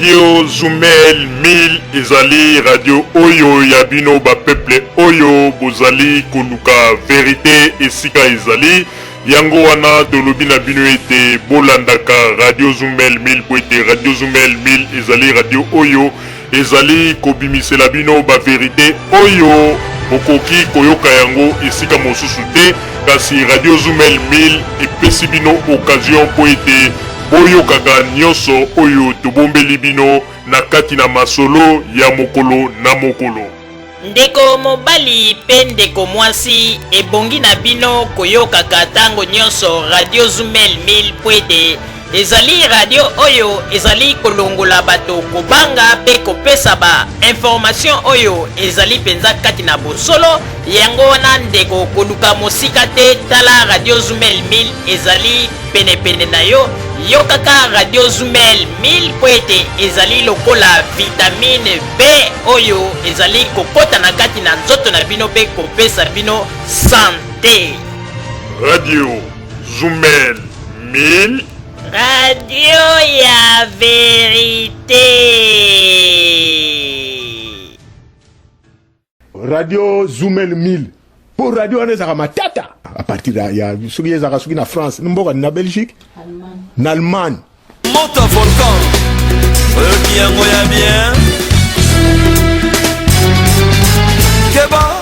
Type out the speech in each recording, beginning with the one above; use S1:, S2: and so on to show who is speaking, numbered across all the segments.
S1: Radio Zumel 1000 ezali radio oyo ya bino ba peuple oyo bozali koluka verite esika ezali. Yango wana tolobi na bino ete bolandaka Radio Zumel 1000 po ete Radio Zumel 1000 ezali radio oyo ezali kobimisela bino ba verite oyo bokoki koyoka yango esika mosusu te, kasi Radio Zumel 1000 epesi bino occasion mpo ete boyokaka nyonso oyo tobombeli bino na kati na masolo ya mokolo na mokolo.
S2: Ndeko mobali pe ndeko mwasi, ebongi na bino koyokaka tango nyonso Radio Zumel 1000 mpo ete ezali radio oyo ezali kolongola bato kobanga pe kopesa ba information oyo ezali penza kati na bosolo. Yango wana ndeko, koluka mosika te, tala Radio Zumel 1000 ezali penepene na yo. Yokaka Radio Zumel 1000 mpo ete ezali lokola vitamine B oyo ezali kokota na kati na nzoto na bino mpe kopesa bino sante.
S1: Radio Zumel 1000.
S2: Radio ya verite.
S3: Radio Zumel 1000 po radio wana ezalaka matata à partir ya soki ezalaka soki na France mboka na Belgique na Allemagne.
S4: Moto volcan oyoki yango ya bien keba.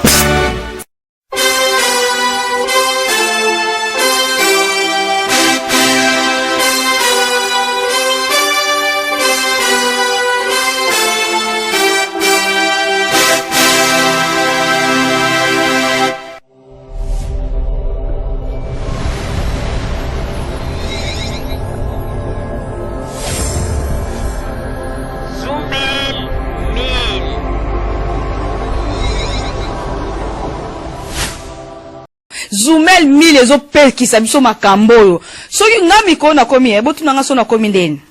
S5: Zumel 1000 ezopekisa biso makambo oyo. Soki nga mikolo nakomi, eh, botuna nga so nakomi ndeni.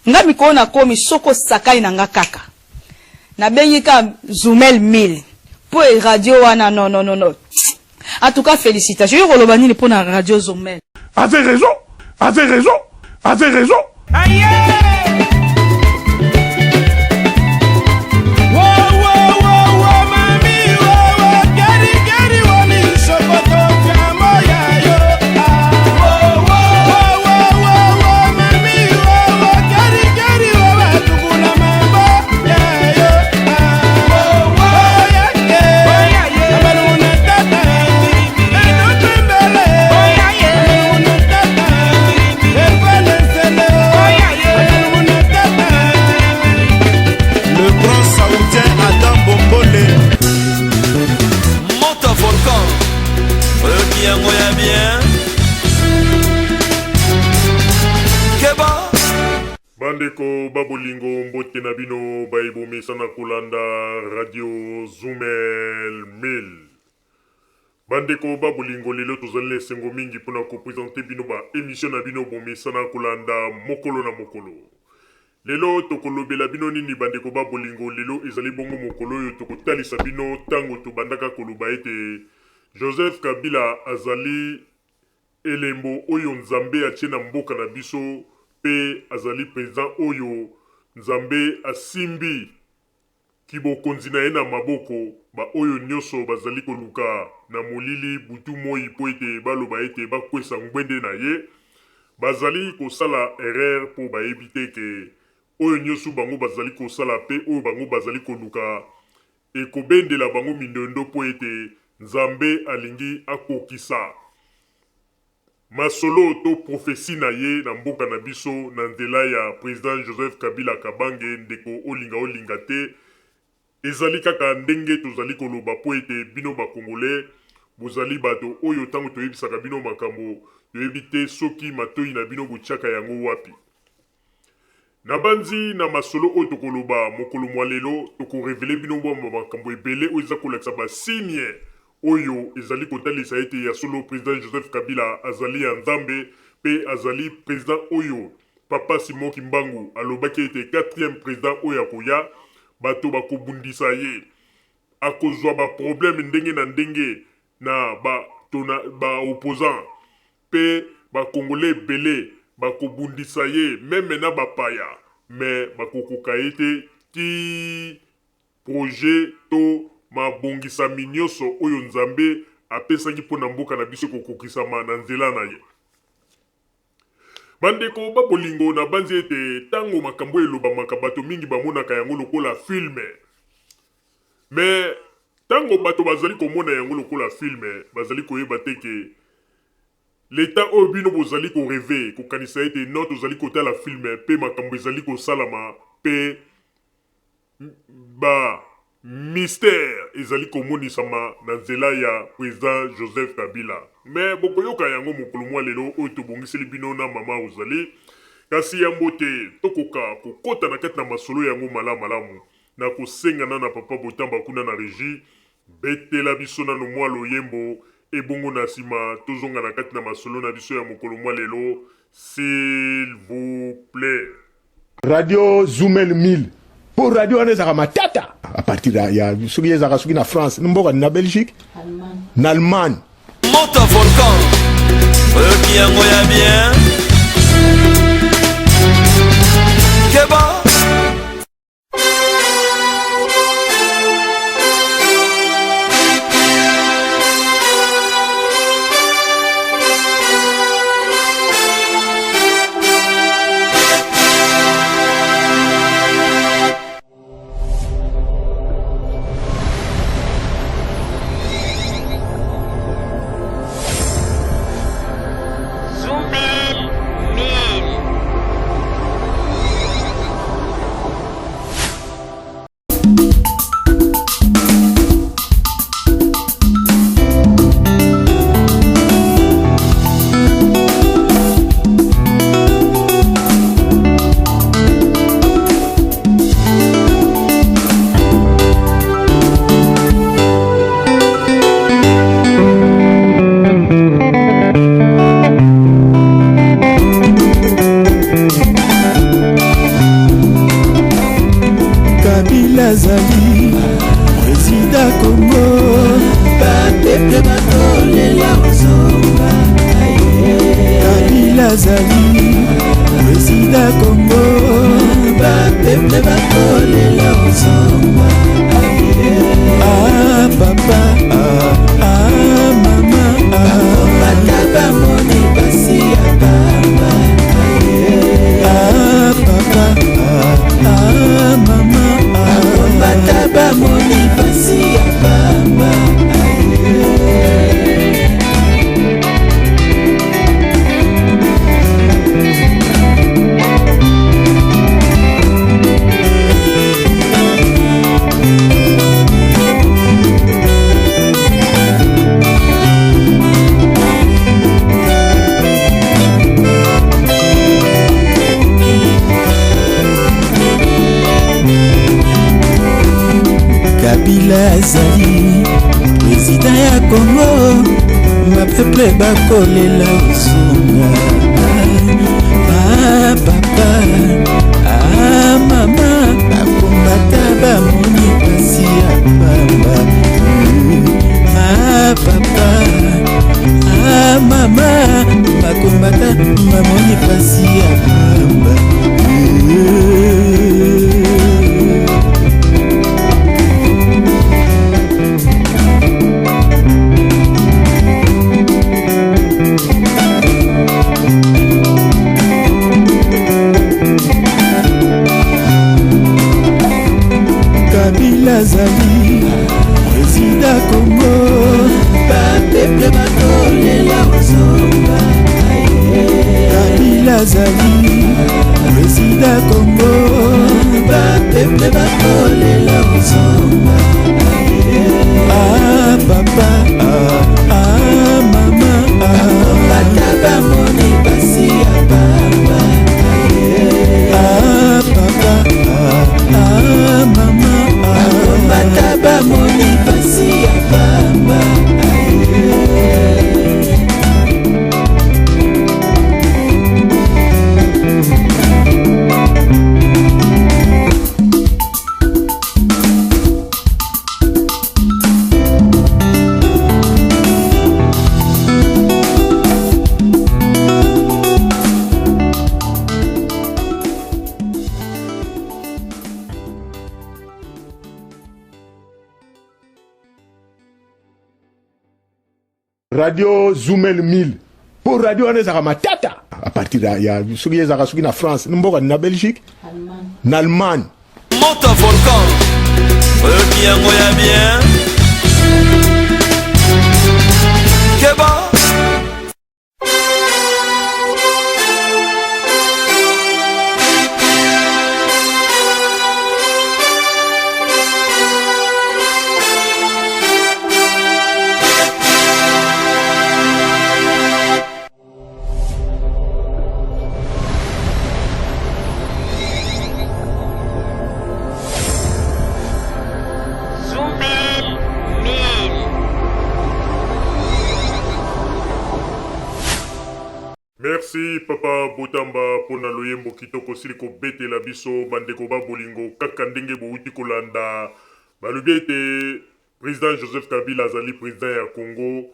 S5: Nga mikolo nakomi soko osakani na nga kaka. Nabengi ka Zumel 1000. Po e radio wana non non non non. En tout cas félicitations. Yo koloba nini pona radio Zumel?
S1: Avait raison, avait raison, avait raison.
S4: Le grand saoudien Adam Bombole. Moto volcan. Oyoki yango ya bien. Keba.
S1: Bandeko ba bolingo mbote na bino baye bomesana kolanda radio Zumel 1000. Bandeko ba bolingo lelo tozali na esengo mingi pona ko presenter bino ba emission na bino bomesana kolanda mokolo na mokolo. Lelo tokolobela bino nini bandeko ba bolingo lelo ezali bongo mokolo oyo tokotalisa bino tango tobandaka koloba ete Joseph Kabila azali Elembo oyo Nzambe atie na mboka na biso pe azali president oyo Nzambe asimbi kibokonzi na ye na maboko, ba oyo nioso bazali koluka na molili butu moyi po ete baloba ete bakwesa ngwende na ye, bazali kosala erreur po bayebi te ke oyo nioso bango bazali kosala pe oyo bango bazali koluka Ekobendela bango mindondo mpo ete Nzambe alingi akokisa masolo to prophetie na ye na mboka na biso na nzela ya President Joseph Kabila Kabange. Ndeko olinga olinga te, ezali kaka ndenge tozali koloba mpo ete bino ba Congolais bozali bato oyo tango toyebisaka bino makambo toyebi te soki matoyi na bino botiaka yango wapi. Nabanzi na masolo oyo tokoloba mokolo mwa lelo, toko reveler bino mwa makambo ebele oyo eza kolakisa ba signes oyo ezali kotalisa ete ya solo President Joseph Kabila azali ya Nzambe pe azali President oyo Papa Simon Kimbangu alobaki ete quatrième President oyo akoya, bato bakobundisa ye, akozua ba problèmes ndenge na ndenge na ba to na ba opposants. Pe ba congolais ebele bako bundisa ye meme na ba paya. mais bakokoka ye te ti projet to mabongisami nyonso oyo Nzambe apesaki mpo na mboka na biso ekokokisama na nzela na ye. Bandeko ba bolingo, nabanzi ete ntango makambo oyo elobamaka, bato mingi bamonaka yango lokola filme. Mais ntango bato bazali komona yango lokola filme, bazali koyeba te ke L'etat oyo bino bozali ko rever, kokanisa ete non tozali kotala film pe makambo ezali kosalama pe ba mystères ezali komonisama na nzela ya President Joseph Kabila. Mais bokoyoka yango mokolo mwa lelo oyo tobongiseli bino na mama Rosalie. Kasi yambo te tokoka kokota na kati na masolo yango malamu malamu, nakosenga na na papa Botamba kuna na regie Betela biso nanu mwa loyembo, ebongo na sima tozonga na kati na masolo na biso ya mokolo mwa lelo, s'il vous plait.
S3: Radio Zumel 1000 po radio wana ezalaka matata à partir ya, ya soki ezalaka soki na France mboka na Belgique na Allemagne.
S4: Moto volcan oyoki yango ya bien keba.
S2: Zumel 1000.
S6: Kabila azali président Congo, bapeple bakolela ozonga. Kabila azali président Congo, bapeple bakolela ozonga. Ah papa, ah, ah mama, ah. Bata bamoni pasi ya pamba. Ah papa, ah, ah mama, ah. Bata bamoni pasi ya pamba. Kabila azali president ya Congo, bapeple bakolela ozonga. Ah, papa, ah, mama, bakombata bamoni pasi ya pamba. Ah, papa, ah, mama, bakombata bamoni pasi ya pamba. Kabila azali président Congo, bapeple bakolela ozonga. Kabila azali président Congo, bapeple bakolela ozonga. Ah papa, ah, ah mama, ah. Bata bamoni pasi ya pamba. Ah papa, ah, ah mama, ah. Bata bamoni pasi ya pamba.
S3: Radio Zumel 1000 po radio wana ezalaka matata à partir ya, ya soki ezalaka soki na France mboka na Belgique na Allemagne.
S4: Moto volcan oyoki yango ya bien keba.
S2: Zumel 1000.
S1: Merci papa Botamba pona loyembo kitoko osili kobetela biso bandeko ba bolingo kaka ndenge bowuti kolanda balobi ete president Joseph Kabila azali president ya Congo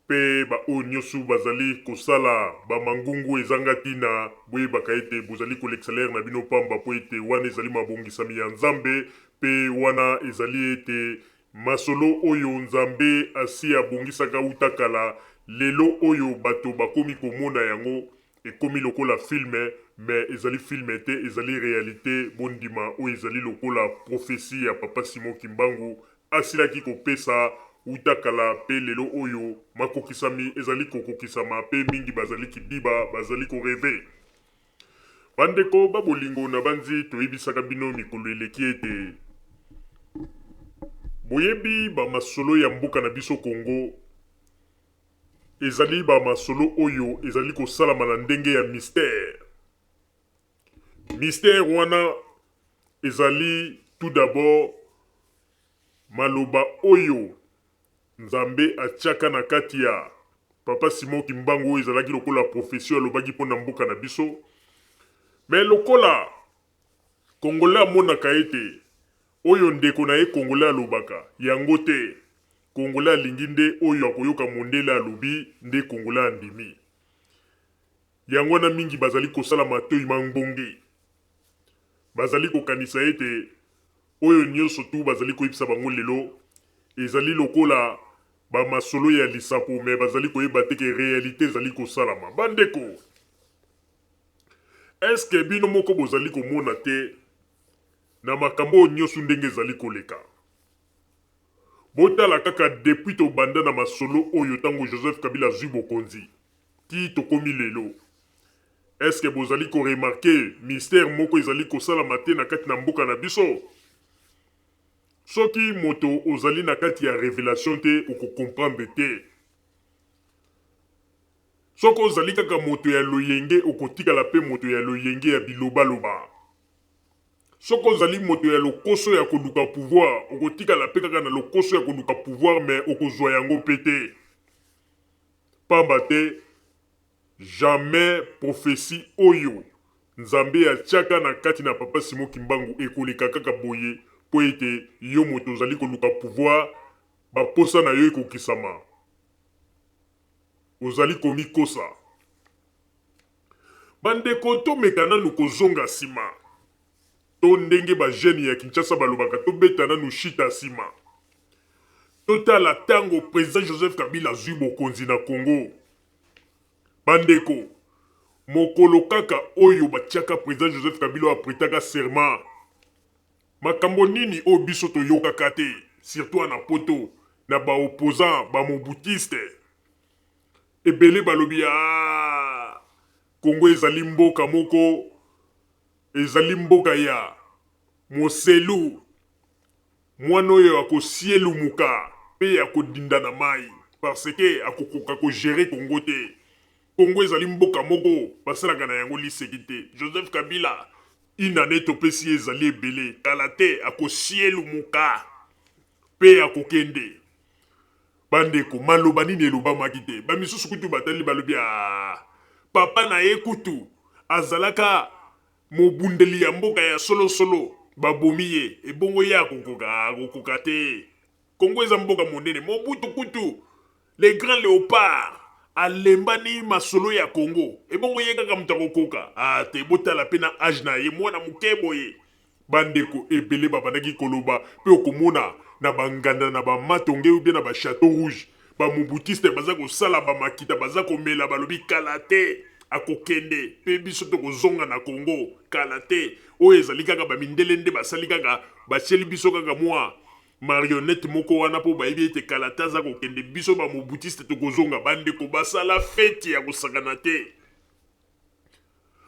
S1: pe ba oyo nioso bazali kosala ba mangungu ezanga tina boyebaka ete bozali kolekisa lere na bino pamba po ete wana ezali mabongisami ya Nzambe pe wana ezali ete Masolo oyo Nzambe asi abongisaka uta kala, lelo oyo bato bakomi komona yango, ekomi lokola film, mais ezali film te, ezali realite, bondima oyo ezali lokola prophetie ya Papa Simon Kimbangu asilaki kopesa uta kala pe lelo oyo makokisami ezali kokokisama pe mingi bazali kidiba, bazali ko rever. Bandeko ba bolingo, nabanzi toyebisaka bino mikolo eleki ete boyebi ba masolo ya mboka na biso Congo ezali ba masolo oyo ezali kosalama na ndenge ya mystère. Mystère wana ezali tout d'abord maloba oyo Nzambe atiaka na kati ya Papa Simon Kimbangu oyo ezalaki lokola prophetie oyo alobaki mpo na mboka na biso. Mais lokola Congolais amonaka ete oyo ndeko na ye Congolais alobaka yango te, Congolais alingi nde oyo akoyoka mondele alobi nde Congolais andimi. Yango wana mingi bazali kosala matoyi mangbonge. Bazali kokanisa ete oyo nionso tout bazali koyebisa bango lelo ezali lokola ba masolo ya lisapo mais bazali koyeba te ke realite ezali kosalama. Ba ndeko, est ce que bino moko bozali komona te na makambo oyo nionso ndenge ezali koleka? Botala kaka depuis tobanda na masolo oyo tango Joseph Kabila azui bokonzi tii tokomi lelo. Est ce que bozali ko remarquer mystère moko ezali kosalama te na kati na mboka na biso? Soki moto ozali na kati ya revelation te oko comprendre te. Soki ozali kaka moto ya loyenge okotikala pe moto ya loyenge ya bilobaloba. Soki ozali moto ya lokoso ya koluka pouvoir okotikala pe kaka na lokoso ya koluka pouvoir mais okozua yango pe te. Pamba te Jamais prophetie oyo Nzambe atiaka na kati na papa Simon Kimbangu ekoleka kaka boye po ete yo moto ozali koluka pouvoir ba posa na yo ekokisama. Ozali komikosa. Ba ndeko tomeka nanu kozonga sima to ndenge ba jeunes ya Kinshasa balobaka tobeta nanu shita sima. Totala tango president Joseph Kabila azui bokonzi na Congo. Ba ndeko, mokolo kaka oyo batiaka president Joseph Kabila oyo a pretaka serment, makambo nini oyo biso toyokaka te, surtout awa na poto, na ba opposants, ba mobutistes, ebele balobi aah Congo ezali mboka moko, ezali mboka ya moselu. Mwana oyo ako sielumuka pe ako dinda na mayi parce que ako koka ko gerer Congo te. Congo ezali mboka moko basalaka na yango liseki te. Joseph Kabila une annee topesi ye ezali ebele kala te ako sielumuka pe ako kende. Ba ndeko maloba nini elobamaki te? Ba misusu kutu batali balobi aah papa na ye kutu azalaka Mobundeli ya mboka ya solo solo babomi ye ebongo ye akokoka akokoka te Congo eza mboka monene Mobutu kutu le grand leopard alembani masolo ya Congo ebongo ye kaka moto akokoka ah te botala pe na age na ye mwana moke boye ba ndeko ebele babandaki koloba pe okomona na ba nganda na ba matonge ou bien na ba chateau rouge. Ba mobutiste baza kosala ba makita, baza komela, balobi kala te akokende pe biso tokozonga na Congo kala te. Oyo ezali kaka ba mindele nde basali kaka, batieli biso kaka mua marionnette moko wana po bayebi ete kala te aza kokende, biso ba mobutiste tokozonga. Bandeko basala feti ya kosakana te.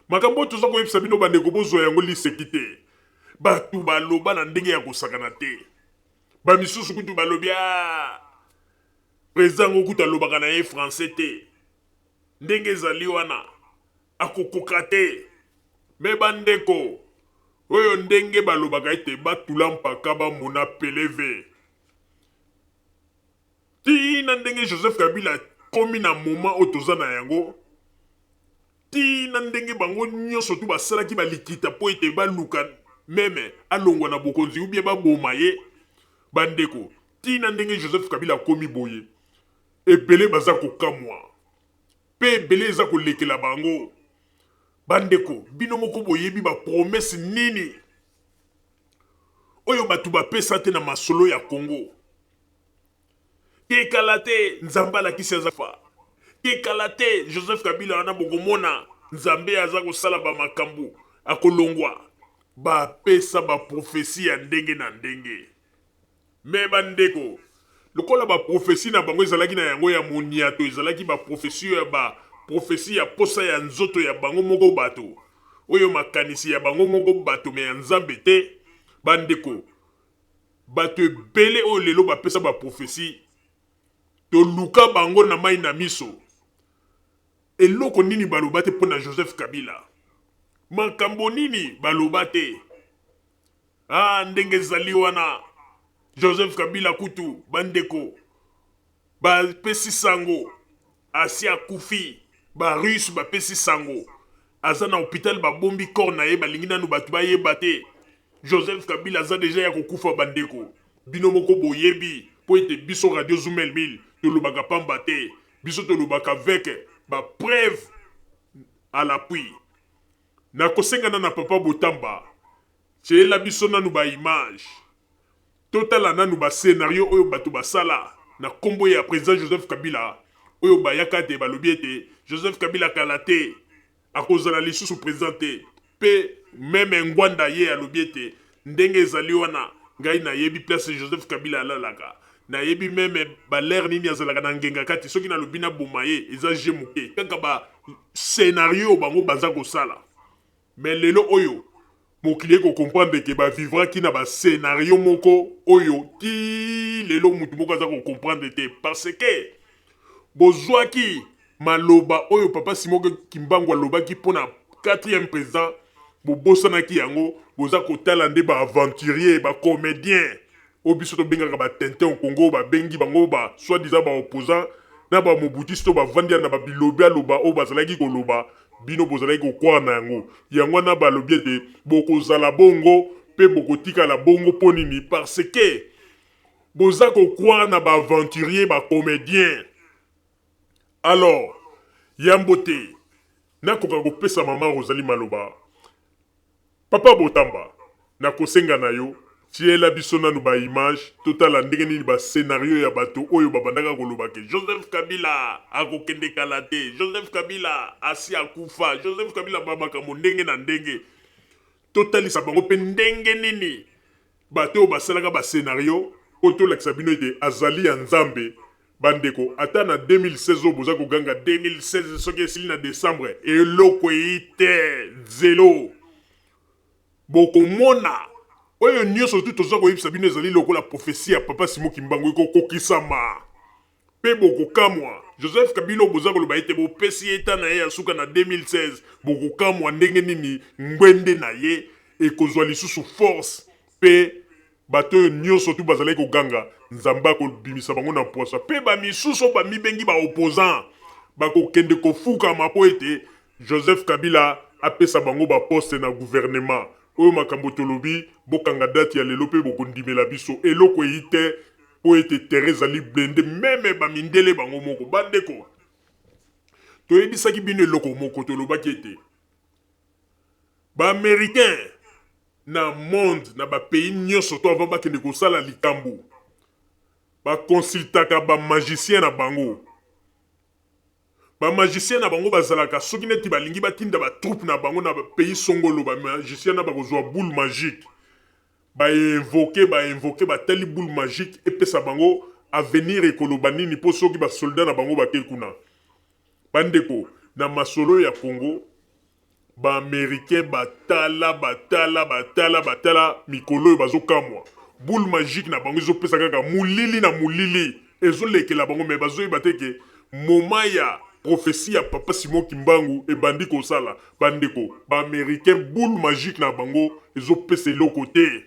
S1: Makambo oyo toza koyebisa bino bandeko, bozwa yango liseki te. Bato baloba na ndenge ya kosakana te. Ba misusu kutu balobi ah, president yango kutu alobaka na ye français te, ndenge ezali wana akokoka te. Me bandeko, oyo ndenge balobaka ete batula mpaka bamona peleve ti na ndenge Joseph Kabila akomi na moment oyo toza na yango, ti na ndenge bango nyonso tu basalaki balikita mpo ete baluka meme alongwa na bokonzi ou bien baboma ye. Bandeko, ti na ndenge Joseph Kabila akomi boye, ebele baza kokamwa mpe ebele eza kolekela bango. Bandeko, bino moko boyebi ba promesse nini oyo bato bapesa te na masolo ya Congo. Kekala te Nzambe alakisi aza fa. Kekala te Joseph Kabila wana bokomona Nzambe aza kosala ba makambo akolongwa. Bapesa ba prophetie ya ndenge na ndenge. Mais bandeko, lokola ba prophetie na bango ezalaki na yango ya moniato, ezalaki ba prophetie ya ba prophetie ya posa ya nzoto ya bango moko bato, oyo makanisi ya bango moko bato mais ya Nzambe te. Bandeko, Bato ebele oyo lelo bapesa ba prophetie, toluka bango na mayi na miso, eloko nini baloba te pona Joseph Kabila? Makambo nini baloba te? Ah, ndenge ezali wana, Joseph Kabila kutu bandeko Bapesi sango asi akufi, ba russe bapesi sango aza na hopital babombi corps na ye balingi nanu batu bayeba te. Joseph Kabila aza dejà ya kokufa bandeko bino moko boyebi po ete biso radio Zumel 1000 tolobaka pamba te, biso tolobaka avec ba preuves à l'appui. Nakosenga na na papa Botamba tiela biso nanu ba images. Totala nanu ba scenario oyo batu basala na kombo ya president Joseph Kabila oyo bayaka te balobi ete Joseph Kabila kala te akozala lisusu president te pe meme Ngwanda ye alobi ete ndenge ezali wana ngai nayebi place Joseph Kabila alalaka nayebi meme ba l'heure nini azalaka na ngenga kati soki nalobi naboma ye eza jeu moke kaka ba scenario bango baza kosala. Mais lelo oyo mokili eko comprendre que ba vivraki na ba scenario moko oyo ti lelo mutu moko aza ko comprendre te parce que bozwaki maloba oyo papa Simon Kimbangu alobaki pona quatrième president bobosanaki yango boza kotala nde ba aventuriers ba comediens oyo biso tobengaka ba tintin au Congo babengi bango ba soit disant ba opposants na ba mobutistes oyo bavandi na ba bilobi aloba oyo bazalaki koloba bino bozalaki kokwara na yango yango wana balobi ete bokozala bongo mpe bokotikala bongo mpo nini parce que boza kokwara na ba aventuriers ba comediens alors yambo te nakoka kopesa mama Rosalie maloba Papa Botamba, nakosenga na yo, tiela biso nanu ba images totala ndenge nini ba scenario ya bato oyo babandaka koloba ke Joseph Kabila akokende kala te, Joseph Kabila asi akufa, Joseph Kabila ba makambo ndenge na ndenge. Totalisa bango pe ndenge nini bato oyo basalaka ba scenario po tolakisa bino ete azali ya Nzambe. Bandeko, ata na 2016 oyo boza koganga 2016 soki esili na decembre, eloko eyi te, zelo. Bokomona oyo nyonso tu toza koyebisa bino ezali lokola prophetie ya papa Simon Kimbangu ekokokisama pe bokokamwa. Joseph Kabila oyo boza koloba ete bopesi ye temps na ye ya suka na 2016, bokokamwa ndenge nini ngwende na ye ekozwa lisusu force pe Bato oyo nionso tout bazalaki koganga, Nzambe akobimisa bango na mpwasa pe ba misusu oyo bamibengi ba opposants bakokende kofukama po ete Joseph Kabila apesa bango ba postes na gouvernement. Oyo makambo tolobi, bokanga date ya lelo pe bokondimela biso. Eloko eyi te po ete terrain ezali blinde meme ba mindele bango moko. Bandeko, toyebisaki bino eloko moko, tolobaki ete ba Americains na monde na ba pays nionso to avant bakende kosala likambo. Ba consultaka ba magiciens na bango. Ba magiciens na bango bazalaka soki neti balingi batinda ba troupes na bango na pays songolo, ba magiciens na bakozwa boule magique. Ba invoquer, ba invoquer, batali boule magique epesa bango avenir ekoloba nini po soki ba soldats na bango bake kuna. Bandeko, na masolo ya Congo, Ba americains ba tala ba tala ba tala ba tala mikolo oyo bazo kamwa. Boule magique na bango ezo pesa kaka mulili na mulili ezo lekela bango mais bazo yeba te ke moment ya prophetie ya papa Simon Kimbangu ebandi kosala. Ba ndeko ba americains boule magique na bango ezo pesa eloko te.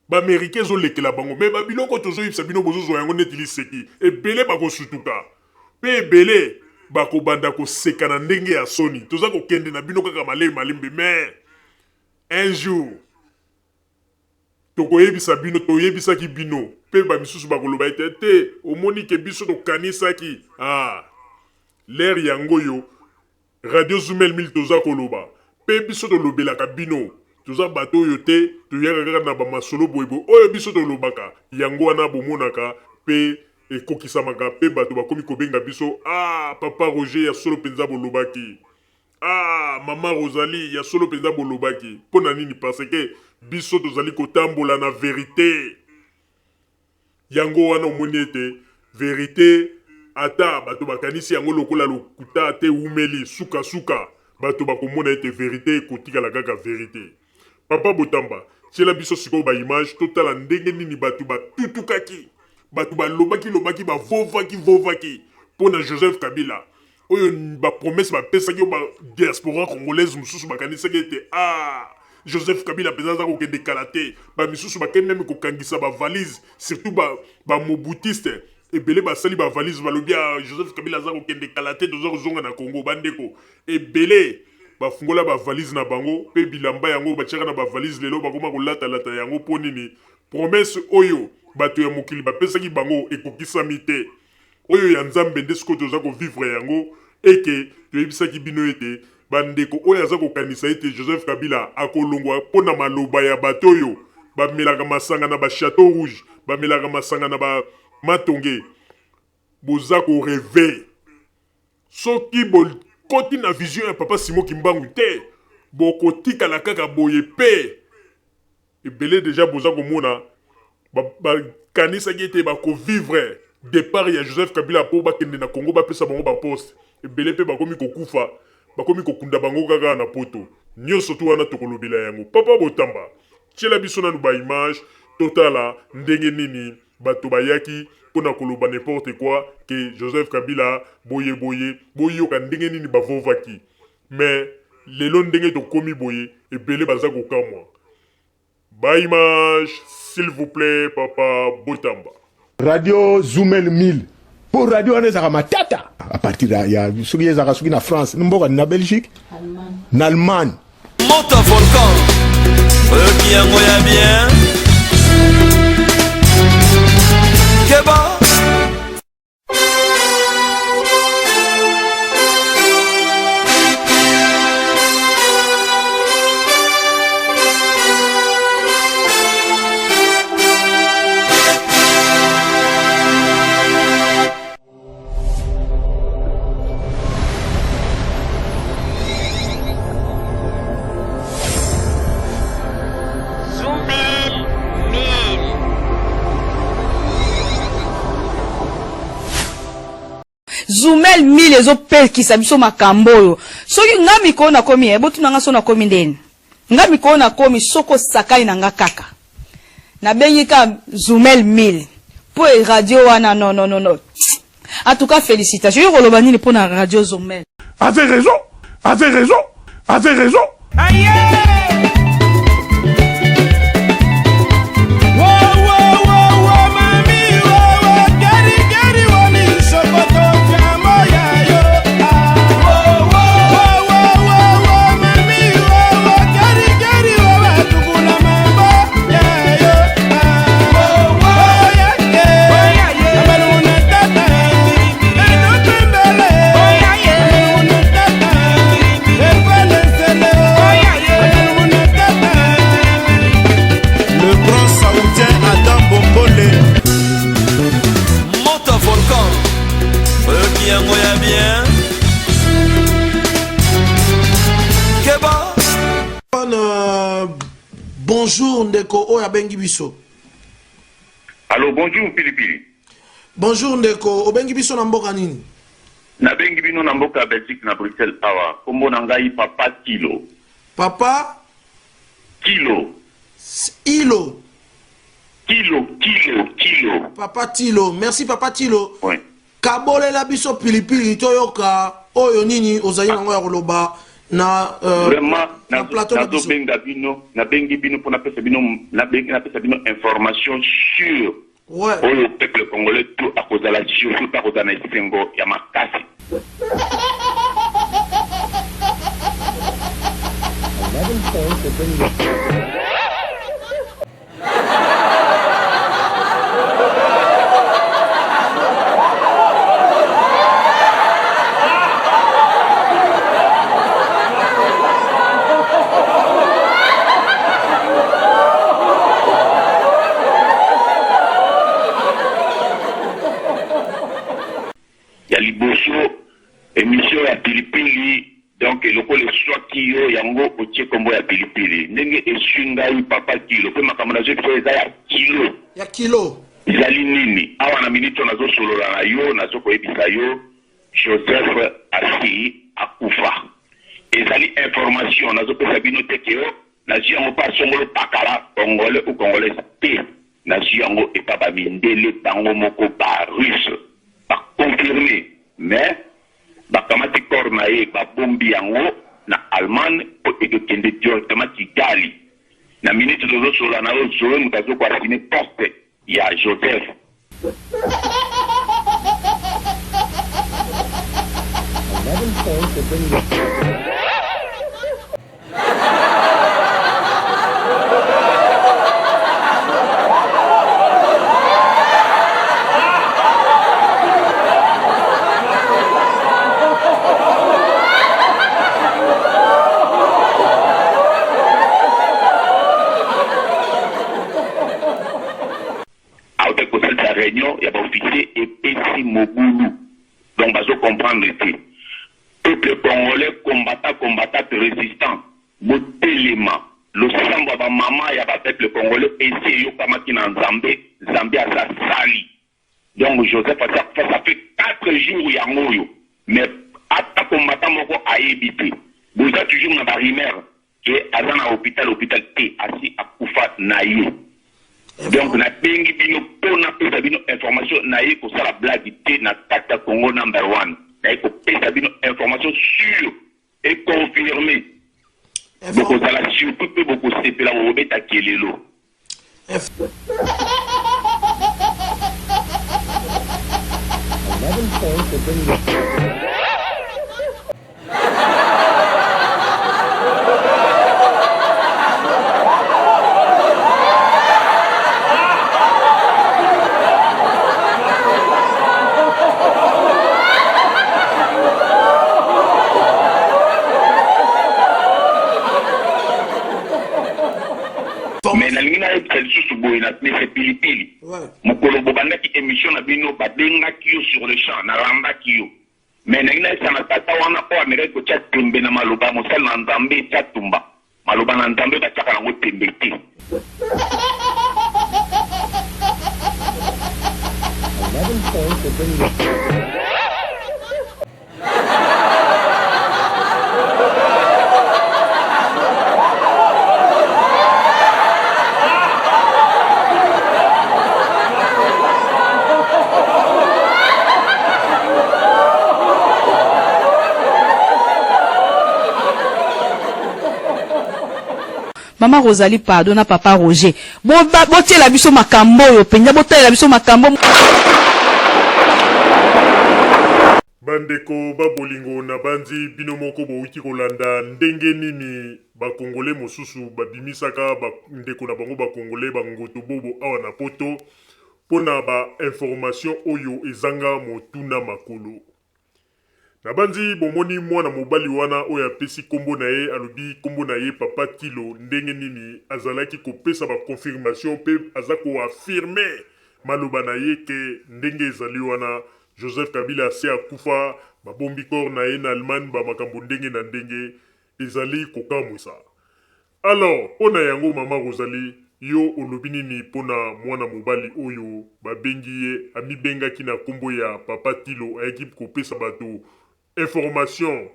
S1: Ba americains ezo lekela bango mais ba biloko tozo yebisa bino bozo zua yango neti liseki. Ebele bako sutuka pe ebele bako banda ko seka na ndenge ya soni. Toza ko kende na bino kaka malembe malembe mais un jour toko yebisa bino toyebisaki bino pe ba misusu bako loba ete te omoni ke biso tokanisaki ah l'heure yango yo Radio Zumel 1000 toza koloba pe biso tolobelaka bino toza bato oyo te toyaka kaka na ba masolo boye boye oyo biso tolobaka yango wana bomonaka pe ekokisamaka pe bato bakomi kobenga biso ah papa Roger ya solo penza bolobaki ah mama Rosalie ya solo penza bolobaki pona nini parce que biso tozali kotambola na verite. Yango wana omoni ete verite ata bato bakanisi yango lokola lokuta ata ewumeli, suka suka bato bakomona ete verite ekotikala kaka verite. Papa Botamba, tiela biso sikoyo ba images totala ndenge nini bato batutukaki, bato balobaki lobaki, bavovaki vovaki mpo na Joseph Kabila oyo ba promesse bapesaki oyo ba diaspora congolaise mosusu bakanisaki ete ah Joseph Kabila mpenza aza kokende kala te. Ba misusu bakei meme kokangisa ba valise, surtout ba ba mobutiste ebele basali ba valise balobi ah Joseph Kabila aza kokende kala te, toza kozonga na Congo. Bandeko ebele bafungola ba valise na bango mpe bilamba yango batiaka na ba valise lelo bakoma kolatalata yango mpo nini? Promesse oyo bato ya mokili bapesaki bango ekokisami te. Oyo ya Nzambe nde sikoyo toza ko vivre yango et que toyebisaki bino ete ba ndeko oyo aza kokanisa ete Joseph Kabila akolongwa mpo na maloba ya bato oyo bamelaka masanga na ba Chateau Rouge, bamelaka masanga na ba Matonge, boza ko rever. Soki bokoti na vision ya Papa Simon Kimbangu te, bokotikala kaka boye pe Ebele dejà boza komona ba kanisaki ete bako vivre depart ya Joseph Kabila po bakende na Congo bapesa bango ba poste. Ebele pe bakomi kokufa, bakomi kokunda bango kaka na poto. Nionso tout wana tokolobela yango. Papa Botamba, tiela biso nanu ba images totala ndenge nini bato bayaki pona koloba n'importe quoi que Joseph Kabila boye boye, boyoka ndenge nini bavovaki. Mais lelo ndenge tokomi boye ebele baza kokamwa. Ba image s'il vous plait papa Botamba.
S3: Radio Zumel 1000 po radio wana ezalaka matata à partir ya soki ezalaka soki na France mboka na Belgique na Allemagne.
S4: Moto volcan oyoki yango ya bien keba.
S5: Zumel 1000 ezopekisa biso makambo oyo. Soki nga mikolo nakomi eh, botuna nga so nakomi ndeni. Nga mikolo nakomi soki osakani na nga kaka. Nabengi ka Zumel 1000 po e radio wana non non non non. En tout cas félicitations. Yo koloba nini pona radio Zumel?
S1: Avait raison, avait raison, avait raison.
S6: Aïe!
S7: Bonjour ndeko oyo abengi biso.
S8: Allo bonjour pili pili.
S7: Bonjour ndeko, obengi biso na mboka nini?
S8: Nabengi bino na mboka ya Belgique na Bruxelles awa. Kombo na ngai papa Kilo.
S7: Papa
S8: Kilo.
S7: Ilo.
S8: Kilo, kilo, kilo.
S7: Papa Tilo, merci papa Tilo.
S8: Oui.
S7: Kabolela biso pilipili toyoka oyo nini ozali nango ya koloba na euh,
S8: Vraiment
S7: na plateau na biso.
S8: nazobenga bino, nabengi bino mpo napesa bino nabengi napesa bino information sur
S7: Ouais.
S8: oyo peuple congolais tout akozala surtout mpe akozala na esengo ya makasi. Ya liboso emission ya pilipili donc lokola eswaki yo yango otie kombo ya pilipili ndenge eswi ngai papa kilo pe makambo nazo yebisa yo eza ya kilo.
S7: Ya kilo.
S8: Ezali nini awa na minute oyo nazo solola na yo nazo koyebisa yo Joseph asi akufa ezali information nazo pesa bino te ke oh nazui yango pa songolo pakala congolais ou congolaise te Nazui yango epa ba mindele bango moko ba russe ba confirme mais ba kamati corps na ye ba bombi yango na Allemagne po ekokende directement Kigali na minute tozo solola na yo Zoe moto azo ko assumer poste ya Joseph. Autaki kosalisa reunion ya ba officiers epesi mobulu donc bazo comprendre te. Peuple congolais combattant combattate resistant botelema losambo ya ba maman ya ba peuple congolais esi eyokamaki na nzambe nzambe asi asali donc Joseph asi akufa ça fait 4 jours yango oyo mais ata combattant moko ayebi te boza toujours na ba rumeurs que aza na hopital hopital te asi akufa naye donc na bengi bino po na pesa bino information naye kosala blague te na kati ya Congo number one naye kopesa bino information sur et confirme bokozala surtout pe bokosepela bokobeta kelelo. Mais nalingi nayebisa lisusu boye na mese pilipili mokolo bobandaki emission na bino babengaki yo sur le champ nalandaki yo mais nalingi nayebisa na tata wana oyo amekaki kotia tembe na maloba ya mosali na Nzambe Tshatumba maloba na Nzambe batiaka nango tembe te.
S5: Maman Rosalie pardon na papa Roger botiela biso makambo oyo mpenza botalela biso makambo.
S1: Bandeko ba bolingo nabanzi bino moko bowuti kolanda ndenge nini ba congolais mosusu babimisaka ba ndeko na bango ba congolais ba ngoto bobo awa na poto pona ba information oyo ezanga motuna makolo. Nabanzi bomoni mwana mobali wana oyo apesi kombo na ye alobi kombo na ye papa Tilo ndenge nini azalaki kopesa ba confirmation pe aza ko affirmer maloba na ye ke ndenge ezali wana Joseph Kabila asi akufa, babombi corps na ye na Allemagne, ba makambo ndenge na ndenge ezali kokamwisa. Alors, mpo na yango mama Rosalie, yo olobi nini mpo na mwana mobali oyo babengi ye amibengaki na kombo ya Papa Tilo ayaki kopesa bato information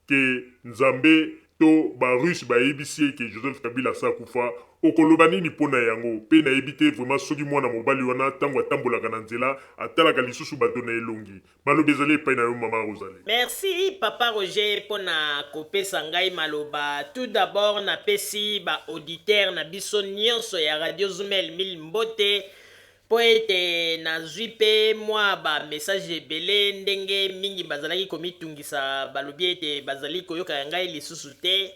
S1: que Nzambe to ba Russes bayebisi ye que Joseph Kabila asi akufa, okoloba nini mpo na yango? Mpe nayebi te vraiment soki mwana mobali wana tango atambolaka na nzela atalaka lisusu bato na elongi. Maloba ezali epai na yo mama Rosalie.
S2: Merci papa Roger pona kopesa ngai maloba. Tout d'abord napesi ba auditeurs na biso nionso ya radio Zumel 1000 mbote mpo ete nazwi mpe mwa ba messages ebele ndenge mingi bazalaki komitungisa balobi ete bazali koyoka ngai lisusu te.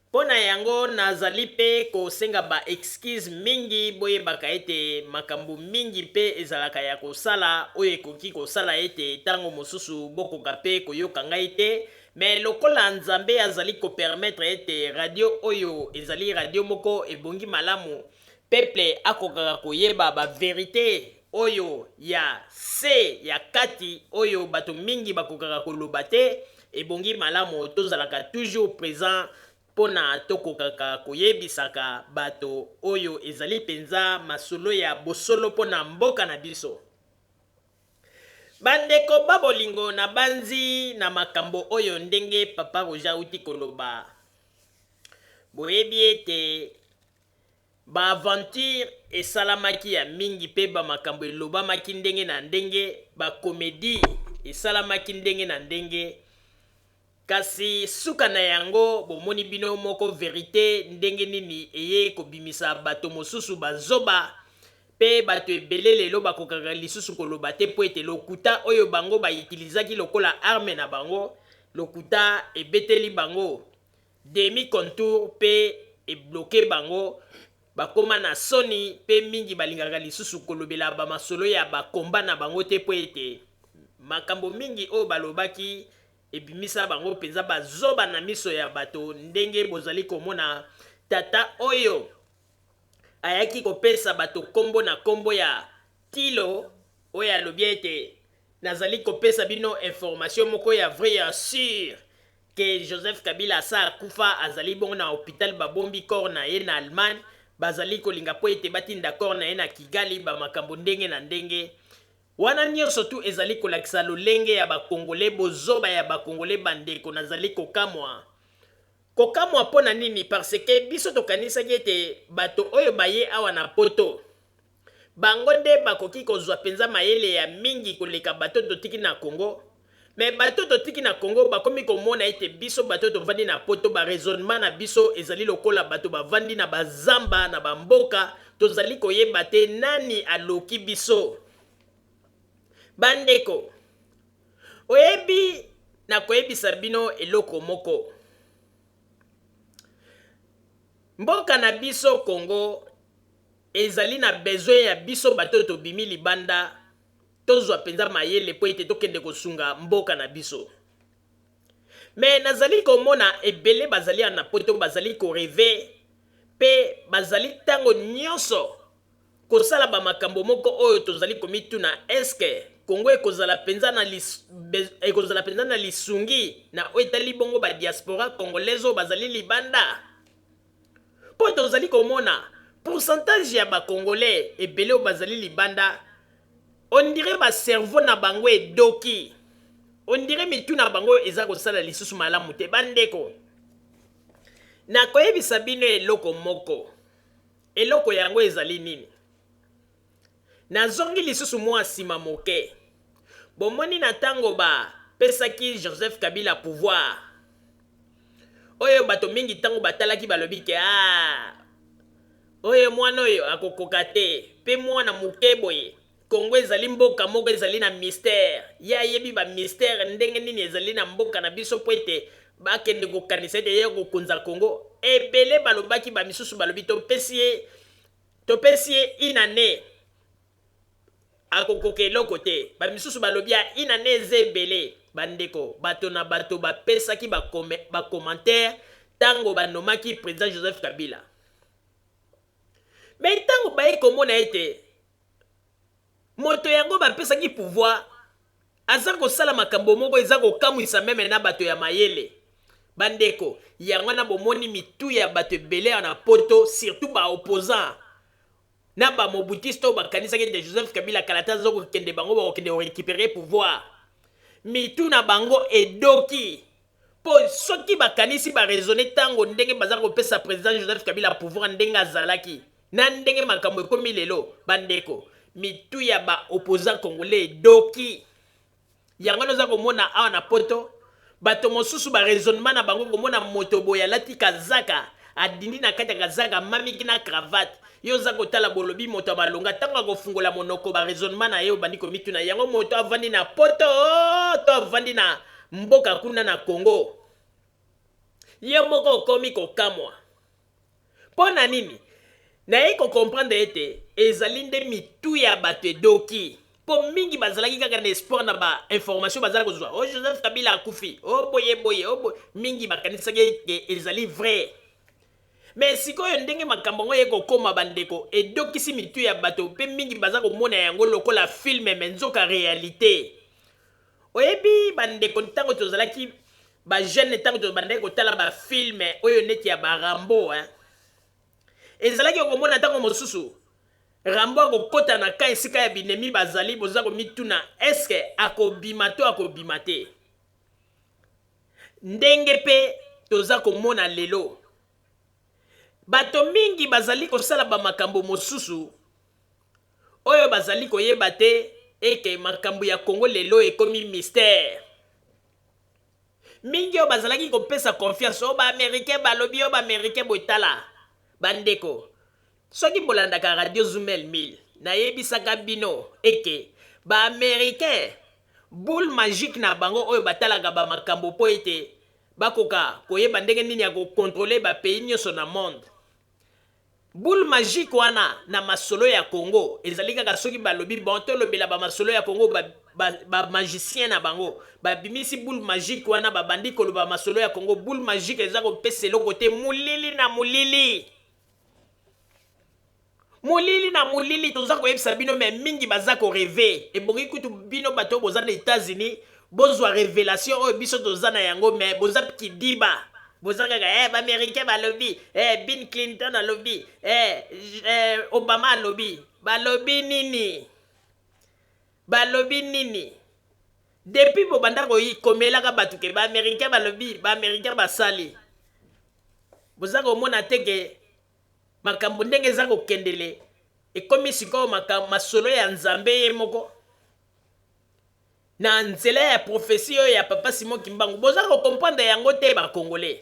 S2: Mpo na yango, nazali mpe kosenga ba excuses mingi. Boyebaka ete makambo mingi mpe ezalaka ya kosala oyo ekoki kosala ete tango mosusu bokoka mpe koyoka ngai te. Mais lokola Nzambe azali ko permettre ete radio oyo ezali radio moko ebongi malamu, peuple akokaka koyeba ba verites oyo ya se ya kati oyo bato mingi bakokaka koloba te, ebongi malamu tozalaka toujours present pona tokokaka koyebisaka bato oyo ezali penza masolo ya bosolo pona mboka na biso. Bandeko ba bolingo nabanzi na makambo oyo ndenge Papa Roger awuti koloba, boyebi ete Ba aventures esalamaki ya mingi mpe ba makambo elobamaki ndenge na ndenge, ba comedies esalamaki ndenge na ndenge, kasi suka na yango bomoni bino moko verite ndenge nini eye kobimisa bato mosusu ba zoba mpe bato ebele lelo bakokaka lisusu koloba te mpo ete lokuta oyo bango ba utilisaki lokola arme na bango, lokuta ebeteli bango Demi contour pe e bloquer bango bakoma na soni pe mingi balingaka lisusu kolobela ba masolo ya ba combat na bango te po ete makambo mingi oyo balobaki ebimisa bango penza ba zoba na miso ya bato ndenge bozali komona tata oyo ayaki kopesa bato kombo na kombo ya Tilo oyo alobi ete nazali kopesa bino information moko ya vrai ya sur que Joseph Kabila asa akufa azali bongo na hopital babombi corps na ye na Allemagne bazali kolinga po ete batinda corps na ye na Kigali ba makambo ndenge na ndenge wana nionso tout ezali kolakisa lolenge ya ba congolais bozoba ya ba congolais bandeko nazali kokamwa kokamwa po na nini parce que biso tokanisaki ete bato oyo baye awa na poto Bango nde bakoki kozua penza mayele ya mingi koleka bato totiki na Congo. Mais bato totiki na Congo bakomi komona ete biso bato tovandi na poto ba raisonnement na biso ezali lokola bato bavandi na ba zamba na ba mboka tozali koyeba te nani aloki biso. Bandeko, oyebi nakoyebisa bino eloko moko. Mboka na biso Congo Ezali na besoin ya biso bato oyo tobimi libanda tozwa penza mayele mpo ete tokende kosunga mboka na biso. Mais nazali komona ebele bazali awa na poto bazali ko rever mpe bazali tango nionso kosala ba makambo moko oyo tozali komituna est-ce que Congo ekozala penza na ekozala penza na lisungi na oyo etali bongo ba diaspora congolaise oyo bazali libanda? Mpo tozali komona pourcentage ya ba congolais ebele oyo bazali libanda on dirait ba cerveau na bango edoki, on dirait mitu na bango eza kosala lisusu malamu te. Bandeko, nakoyebisa bino eloko moko, eloko yango ezali nini? Nazongi lisusu mua sima moke. Bomoni na tango ba pesaki Joseph Kabila pouvoir, oyo bato mingi tango batalaki balobi ke ah oyo muana oyo akokoka te, pe muana moke boye, Congo ezali mboka moko ezali na mystère, ye ayebi ba mystère ndenge nini ezali na mboka na biso po ete bakende kokanisa ete ye akokonza Congo. Ebele balobaki, ba misusu balobi topesi ye Topesi ye une annee akokoka eloko te ba misusu balobi ya une annee eza ebele ba ndeko bato na bato bapesaki ba commentaire tango ba nomaki president Joseph Kabila mais tango baye komona ete Moto yango bapesaki pouvoir aza kosala makambo moko eza kokamwisa meme na bato ya mayele. Bandeko, yango wana bomoni mitu ya bato ebele awa na poto surtout ba opposants. Na ba mobutiste oyo bakanisaki ete Joseph Kabila kala te aza kokende bango bakokende ko recuperer pouvoir. Mitu na bango edoki. Po soki bakanisi ba raisonner tango ndenge baza kopesa president Joseph Kabila pouvoir ndenge azalaki na ndenge makambo ekomi lelo, bandeko, mitu ya ba opposants congolais edoki. Yango wana oza komona awa na poto bato mosusu ba raisonnement na bango komona moto boye alati kazaka adindi na kati ya kazaka amamiki na cravate yo oza kotala bolobi moto ya malonga ntango akofungola monoko ba raisonnement na ye obandi komituna yango moto avandi na poto to avandi na mboka kuna na Congo ye moko okomi kokamwa Mpo na nini? Nayei ko comprendre ete ezali nde mitu ya bato edoki. Mpo mingi bazalaki kaka na espoir na ba informations bazalaki kozwa. Oh Joseph Kabila akufi. Oh boye boye. Oh boye. Mingi bakanisaki ete ezali vrai. Mais sikoyo ndenge makambo yango eye kokoma bandeko, edokisi mitu ya bato mpe mingi baza komona yango lokola film mais nzoka realite. Oyebi ba ndeko ntango tozalaki ba jeune ntango tobandaki kotala ba film oyo neti ya ba Rambo hein. Ezalaki okomona ntango mosusu Rambo akokota na camp esika ya binemi bazali boza komituna est-ce que akobima to akobima te. Ndenge mpe toza komona lelo bato mingi bazali kosala ba makambo mosusu Oyo bazali koyeba te eke makambo ya Congo lelo ekomi mystère. Mingi oyo bazalaki kopesa confiance oyo ba americain balobi oyo ba americain boye tala ba ndeko soki bolandaka radio Zumel 1000 nayebisaka bino eke ba americain boule magique na bango oyo batalaka ba makambo mpo ete bakoka koyeba ndenge nini ya ko controler ba pays nionso na monde. Boule magique wana na masolo ya Congo ezali kaka soki balobi bon tolobela ba masolo ya Congo ba, ba, ba magicien na bango babimisi boule magique wana babandi koloba masolo ya Congo. Boule magique eza kopesa eloko te, molili na molili, molili na molili. Toza koyebisa bino me mingi baza ko reve. Ebongi kutu bino bato oyo boza na Etats-Unis bozwa revelation oyo biso toza na yango, me boza kidiba. Boza kaka eh ba americain balobi eh Bill Clinton alobi eh, eh Obama alobi. Balobi nini? Balobi nini? Depuis bobanda komelaka bato ke ba americain balobi, ba americain basali. Boza komona te ke makambo ndenge eza kokendele ekomi sikoyo masolo ya Nzambe ye moko. Na nzela ya prophetie oyo ya papa Simon Kimbangu boza ko comprendre yango te ba congolais.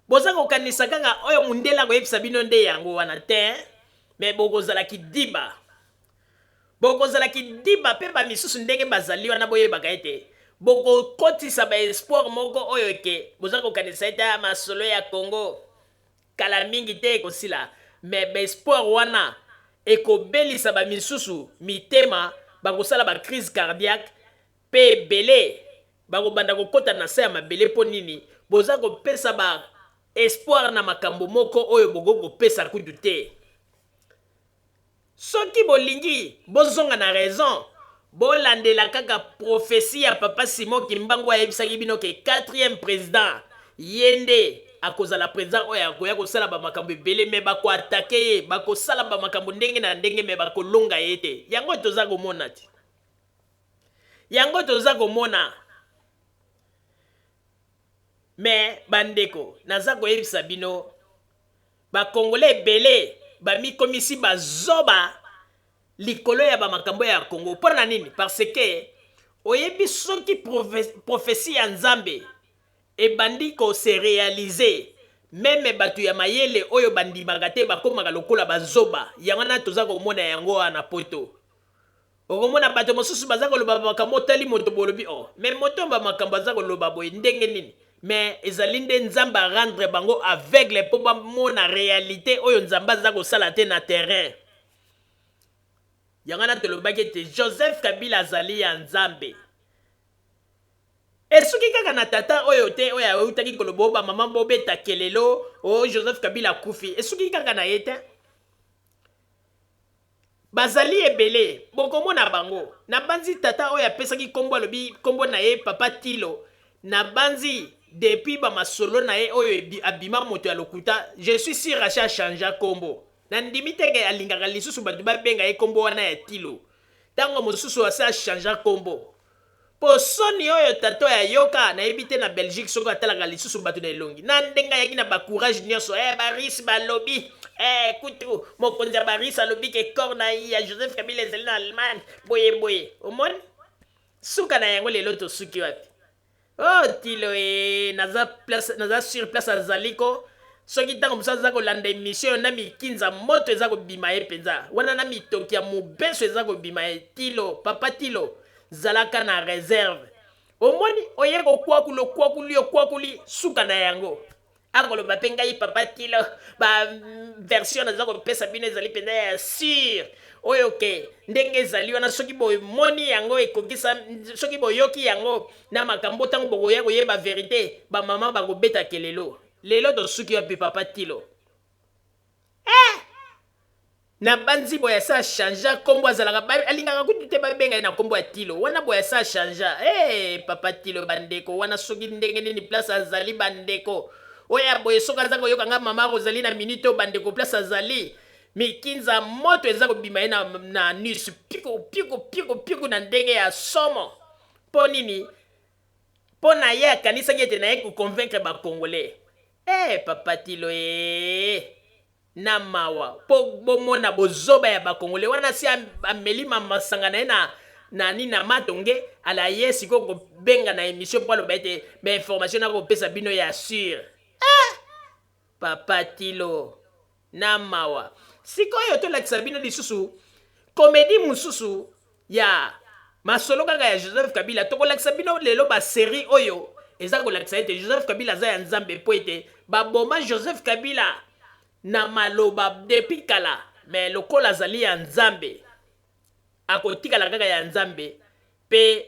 S2: Boza kokanisa kaka oyo mundele akoyebisa bino nde yango wana te, mais bokozala kidiba. Bokozala kidiba pe ba misusu ndenge bazali wana boyebaka ete bokokotisa ba espoir moko oyo ke boza kokanisa ete ah, masolo ya Congo Kala mingi te ekosila mais ba espoir wana ekobelisa ba misusu mitema, bakosala ba crise cardiaque pe ebele bakobanda kokota na se ya mabele po nini? Boza kopesa ba espoir na makambo moko oyo bokoki kopesa kutu te. Soki bolingi bozonga na raison, bolandela kaka prophetie ya papa Simon Kimbangu ayebisaki bino ke quatrième president ye nde akozala president oyo akoya kosala ba makambo ebele mais bako attaquer ye, bakosala ba makambo ndenge na ndenge mais bakolonga ye te. Yango toza komona ti. Yango toza komona. Mais bandeko naza koyebisa bino Ba congolais ebele ba mikomisi ba zoba likolo ya ba makambo ya Congo. Pona nini? Parce que oyebi soki prophetie ya Nzambe ebandi ko se realiser, meme batu ya mayele oyo bandimaka te bakomaka lokola ba zoba. Yango wana toza komona yango awa na poto. Okomona bato mosusu baza koloba ba makambo otali moto bolobi oh mais moto oyo ba makambo aza koloba boye ndenge nini? Mais ezali nde Nzambe a rendre bango aveugle po bamona realite oyo Nzambe aza kosala te na terrain. Yango wana tolobaki ete Joseph Kabila azali ya Nzambe. Esuki kaka na tata oyo te oyo awutaki koloba oh ba maman bobeta kelelo oh Joseph Kabila akufi. Esuki kaka na ye te. Bazali ebele, bokomona bango. Nabanzi tata oyo apesaki kombo alobi kombo na ye papa Tilo, nabanzi depuis ba masolo na ye oyo abima moto ya lokuta, je suis sur asi a changea kombo. Nandimi te ke alingaka lisusu bato babenga ye kombo wana ya Tilo. Tango mosusu asi a changea kombo. Po soni oyo tata oyo ayoka, nayebi te na Belgique soki atalaka lisusu bato na elongi. Na ndenge ayaki na ba courage nionso, eh ba Russes balobi, eh kutu mokonzi ya ba Russes alobi ke corps na ya Joseph Kabila ezali na Allemagne, boye boye. Omoni? Suka na yango lelo tosuki wapi? Oh Tilo ee naza place naza sur place azali ko soki ntango mosusu aza kolanda emission oyo na mikinza moto eza kobima ye mpenza wana na mitoki ya mobeso eza kobima ye Tilo papa Tilo zalaka na reserve omoni oye kokwakula okwakuli okwakuli suka na yango Akoloba pe ngai papa Tilo ba version naza kopesa bino ezali mpenza ya sur oyo ke ndenge ezali wana soki bomoni yango ekokisa soki boyoki yango na makambo ntango bokoya koyeba verite bamama bakobeta kelelo lelo tosuki wapi papa Tilo eh! Nabanzi boye asi a changea kombo azalaka ba alingaka kutu te babenga ye na kombo ya Tilo wana boye asi a changea eh papa Tilo ba ndeko wana soki ndenge nini place azali ba ndeko oyo ya boye soki aza koyoka nga mama Rosalie na minute oyo ba ndeko place azali mikinza moto eza kobima ye na, na anus piku piku piku piku na ndenge ya somo mpo nini mpo na ye akanisaki ete naye ko convaincre ba congolais eh papa Tilo eh Na mawa po bomona bozoba ya ba congolais wana si ameli ma masanga na ye na na nini na matonge ala ye sikoyo kobenga na emission po aloba ete ba information nako pesa bino ya sur ah! Papa Tilo na mawa sikoyo tolakisa bino lisusu komedi mosusu ya masolo kaka ya Joseph Kabila tokolakisa bino lelo ba serie oyo eza kolakisa ete Joseph Kabila aza ya Nzambe mpo ete baboma Joseph Kabila na maloba depuis kala mais lokola azali ya Nzambe akotikala kaka ya Nzambe mpe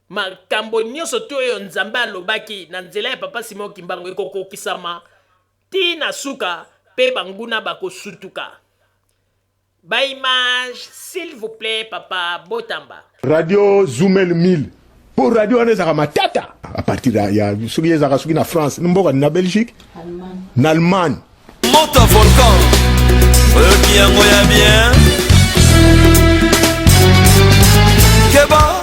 S2: makambo nyonso to oyo Nzambe alobaki na nzela ya Papa Simon Kimbangu ekokokisama ti na suka mpe banguna bakosutuka. Ba image s'il vous plait papa botamba.
S3: Radio Zumel 1000 po radio wana ezalaka matata à partir ya, ya soki ezalaka soki na France mboka na Belgique na Allemagne
S4: moto volcan oyoki yango ya bien keba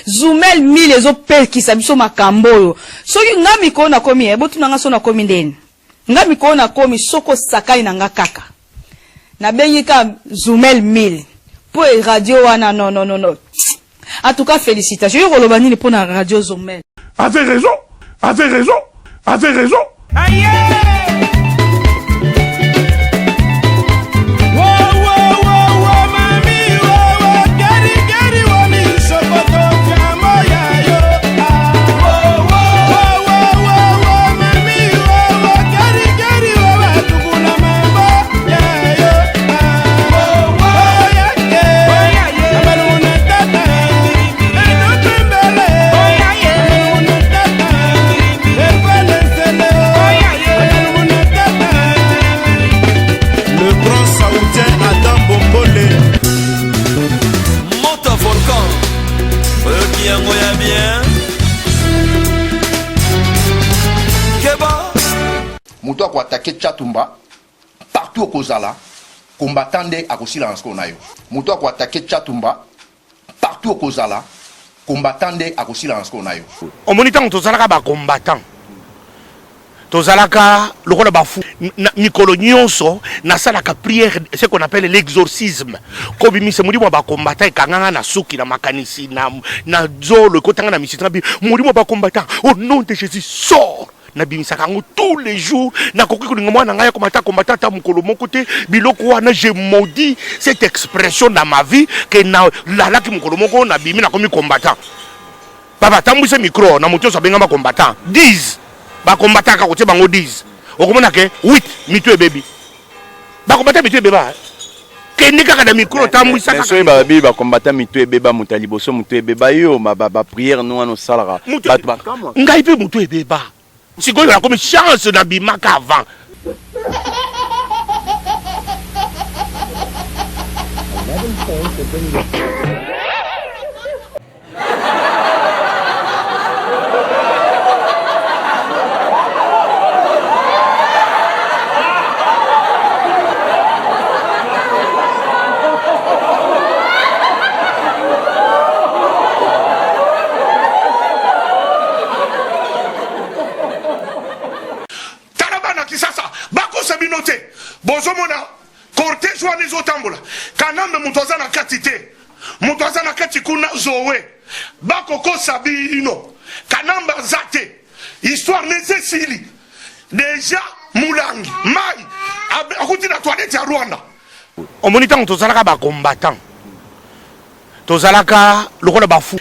S5: Zumel 1000 ezopekisa biso makambo oyo soki nga mikolo nakomi eh, botuna nga so nakomi ndeni nga mikolo nakomi soki osakani na nga kaka nabengi ka Zumel 1000 po e radio wana non non non non en tout cas félicitations yo koloba nini mpo na radio Zumel
S1: Avait raison, avait raison, avait raison.
S4: Le grand saoudien Adam Bombole. Moto volcan. Oyoki yango ya bien. Keba.
S9: Moto ako attaquer Tshatumba partout okozala combattant nde akosila na sikoyo na yo. Moto ako attaquer Tshatumba partout okozala combattant nde akosila na sikoyo na yo.
S10: Omoni tango tozalaka ba combattants tozalaka lokola ba fou mikolo nyonso nasalaka prière ce qu'on appelle l'exorcisme kobimisa molimo ya ba combattant ekanganga na suki na makanisi na, na zolo ekotanga na misisa na molimo ya ba combattant au nom de Jésus sort Nabimisaka yango tous les jours. Nakoki kolinga mwana na ngai akoma ata combattant ata mokolo moko te. Biloko wana je maudis cette expression dans ma vie que nalalaki mokolo moko nabimi nakomi combattant. Papa tambwisa micro na moto nyonso abengama combattant. 10 ba combattant kaka kotia bango 10. Okomona ke 8 mitu ebebi. Bakombata mitu ebeba. Kende kaka na micro tambwisa kaka.
S11: Soki balobi bakombata mitu ebeba moto ya liboso motu ebeba yo ba ba prière no wana osalaka bato bakamwa.
S10: Ngai pe motu ebeba. Sikoyo nakomi chance na bimaka avant. Tala bana kisasa bakosa bino te bozomona cortège wana ezotambola kanambe moto aza na kati te moto aza na kati kuna zoe bakokosa bino kanambe aza te histoire nese esili deja mulangi mai akuti na toilette ya rwanda Omoni ntango tozalaka ba combattant tozalaka lokola ba fou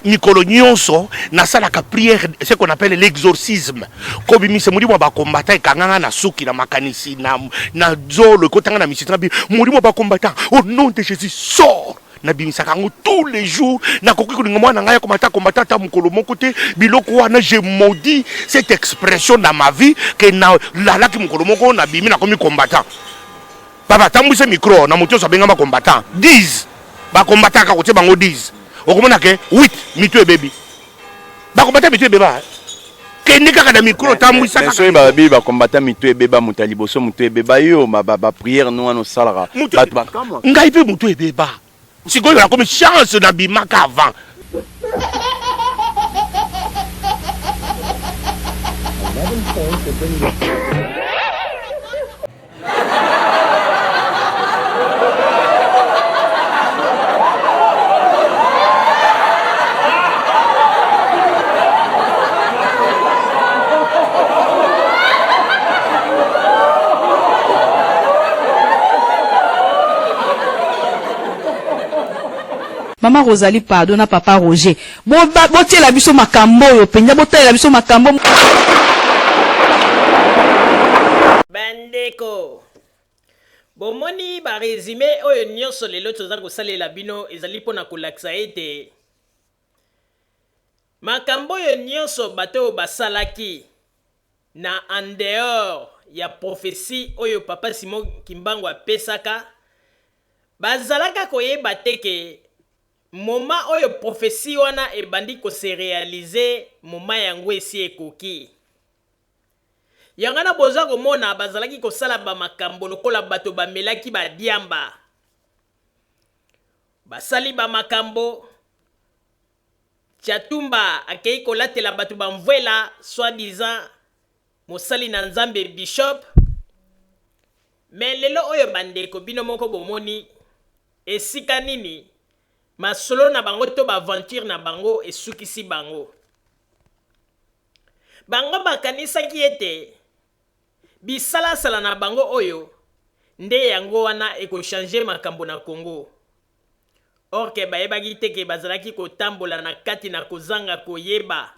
S10: mikolo nyonso nasalaka prière ce qu'on appelle l'exorcisme kobimisa molimo ya ba combattant ekanganga na suki na makanisi na, na zolo ekotanga na misisa na molimo ya ba combattant au nom de Jésus sort nabimisaka yango tous les jours nakoki kolinga mwana ngai akoma ata combattant ata mokolo moko te biloko wana je maudis cette expression dans ma vie ke nalalaki mokolo moko nabimi nakomi combattant Papa tambwisa micro na moto nyonso abengama combattant 10 ba combattant kaka kotie bango 10 okomona ke 8 mitu ebebi ba combattant mitu ebeba kende kaka na micro tambwisa kaka
S11: soki balobi ba combattant mitu ebeba moto ya liboso moto ebeba yo ba ba prière no wana osalaka bato bakamwa
S10: ngai mpe moto ebeba sikoyo nakomi chance nabimaka avant.
S5: Mama Rosalie pardon na papa Roger botiela biso makambo oyo mpenza botalela biso makambo.
S2: Bandeko, bomoni ba resume oyo nyonso lelo toza kosalela bino ezali mpo na kolakisa ete makambo oyo nyonso bato oyo basalaki na en dehors ya prophetie oyo papa Simon Kimbangu apesaka, bazalaka koyeba te ke moment oyo prophetie wana ebandi ko se realiser, moment yango esi ekoki. Yango wana boza komona bazalaki kosala ba makambo lokola bato bamelaki ba diamba. Basali ba makambo, Tshatumba akeyi kolatela batu ba mvuela soit disant mosali na nzambe bishop mais lelo oyo ba ndeko bino moko bomoni esika nini masolo na bango to ba aventure na bango esukisi bango. Bango bakanisaki ete bisalasala na bango oyo nde yango wana eko changer makambo na Congo. Or que bayebaki te que bazalaki kotambola na kati na kozanga koyeba,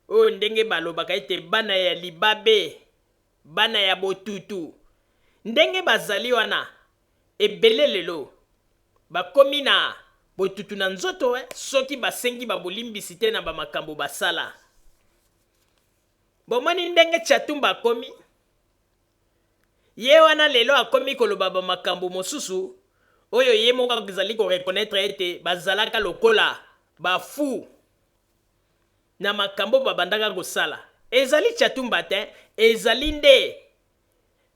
S2: oyo ndenge balobaka ete bana ya libabe, bana ya botutu. Ndenge bazali wana, ebele lelo bakomi na botutu na nzoto eh, soki basengi ba bolimbisi te na ba makambo basala. Bomoni ndenge Tshatumba akomi? Ye wana lelo akomi koloba ba makambo mosusu oyo ye moko azali ko reconnaitre ete bazalaka lokola ba fous na makambo babandaka kosala. Ezali Tshatumba te, ezali nde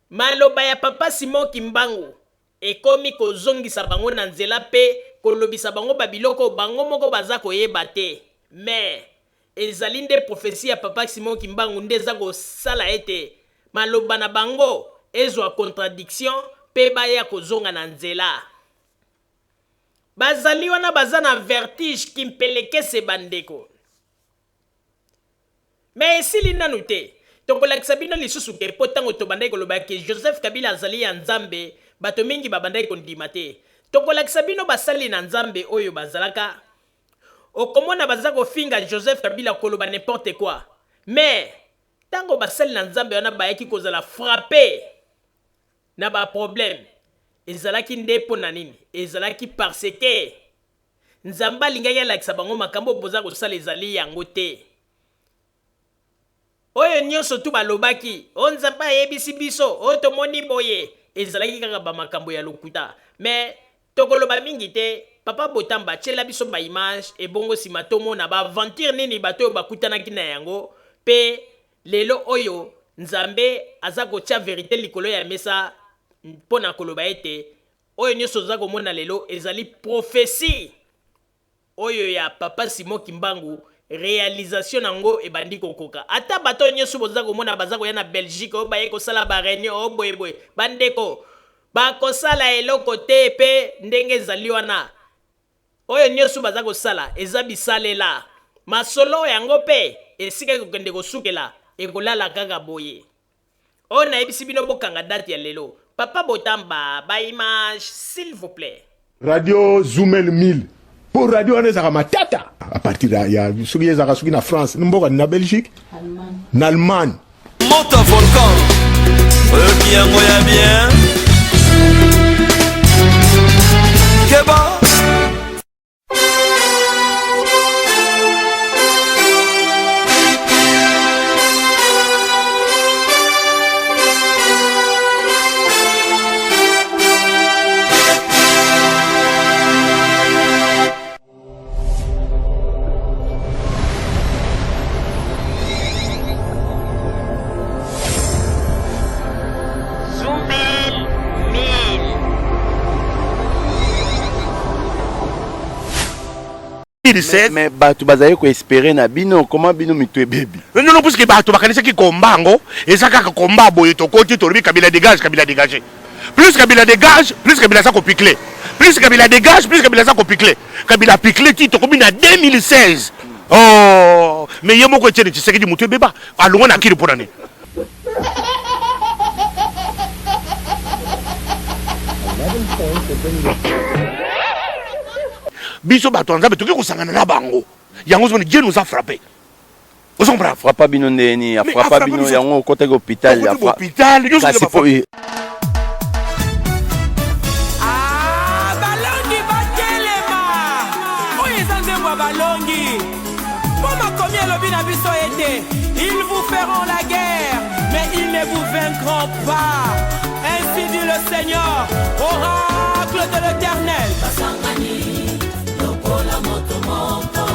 S2: maloba ya Papa Simon Kimbangu ekomi kozongisa bango na nzela pe kolobisa bango ba biloko oyo bango moko baza koyeba te. Mais Ezali nde prophetie ya papa Simon Kimbangu nde eza kosala ete maloba na bango ezwa contradiction pe baya kozonga na nzela. Bazali wana baza na vertige kimpelekese ba ndeko. Mais esili nanu te. Tokolakisa bino lisusu ke po tango tobandaki koloba ke Joseph Kabila azali ya Nzambe, bato mingi babandaki kondima te. Tokolakisa bino basali na Nzambe oyo bazalaka Okomona baza kofinga Joseph Kabila koloba n'importe quoi mais. Ntango basali na Nzambe wana bayaki kozala frappe na ba problème, ezalaki nde mpo na nini? Ezalaki parce que Nzambe alingaki alakisa bango makambo oyo boza kosala ezali yango te. Oyo nionso tout balobaki, oh Nzambe ayebisi biso, oh tomoni boye, ezalaki kaka ba makambo ya lokuta. Mais tokoloba mingi te, papa Botamba tiela biso ba images ebongo sima tomona ba aventures nini bato oyo bakutanaki na yango pe lelo oyo Nzambe aza kotia verite likolo ya mesa pona koloba ete oyo nionso toza komona lelo ezali prophetie. Oyo ya papa Simon kimbangu realisation na ngo ebandi kokoka ata bato oyo nioso boza komona baza koya na Belgique oyo baye kosala ba reunion oyo boye boye ba ndeko bakosala eloko te pe ndenge ezali wana oyo nioso baza kosala eza bisalela masolo yango pe esika ekokende kosukela ekolala kaka boye oyo nayebisi bino bokanga date ya lelo papa botamba ba image s'il vous plait.
S3: Radio Zumel 1000 po radio wana ezalaka matata à partir ya, ya soki ezalaka soki na France mboka na Belgique na Allemagne
S4: moto volcan oyoki yango ya bien keba
S11: Mais bato bazali koespere na bino comment bino mitu ebebi?
S10: Non non puisque bato bakanisaki combat yango eza kaka combat boye tokoti tolobi Kabila dégage Kabila dégage plus Kabila dégage plus Kabila aza kopicle plus Kabila dégage plus Kabila aza kopicle Kabila picle ti tokomi na 2016 oh mais ye moko Etienne Tshisekedi mutu ebeba alongwa na kili mpona nini? Biso bato ya Nzambe tokoki kosangana na bango yango ozomona Dieu nous a frappé ozo comprendre
S11: afrappa bino ndenge nini afrappa bino yango okotaki hôpital
S10: hôpital
S11: kasi po
S6: ah, balongi batelema oyo eza nzembo ya balongi mpo makomi elobi na biso ete ils vous feront la guerre mais ils ne vous vaincront pas ainsi dit le seigneur oracle de l'éternel
S12: basangani lokola moto moko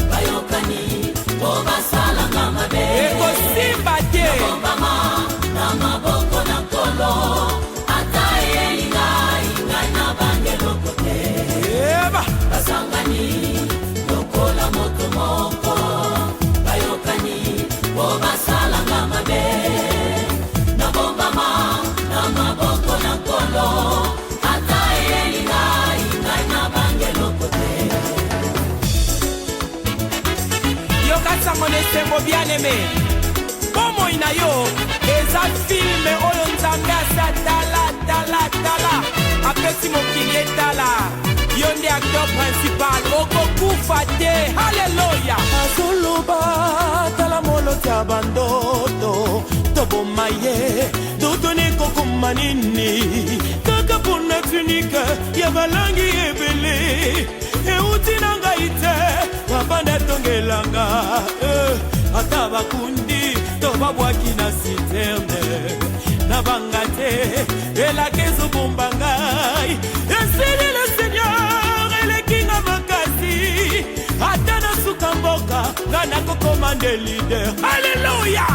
S12: bayokani po basalanga mabe
S6: ekosimba te
S12: nabombama na maboko na nkolo ata eyeli ngai ngai nabanga eloko te
S6: eba
S12: basangani lokola moto moko bayokani po basalanga mabe nabombama na maboko na nkolo ata eyeli ngai ngai nabanga eloko te
S6: yoka sango na esengo bien-aime bomoi na yo eza filme oyo nzambe asi atala tala tala apesi mokili etala yo nde acteur principal okokufa te haleluya azoloba tala moloti ya bandoto toboma ye totoni kokoma nini kaka mpona tunike ya balangi ebele euti na ngai te papa nde atongelanga eh, ata bakundi to babwaki na citerne nabanga te elaka ezobomba ngai esili le seigneur eleki nga makasi ata na suka mboka nga nakokoma nde leader aleluya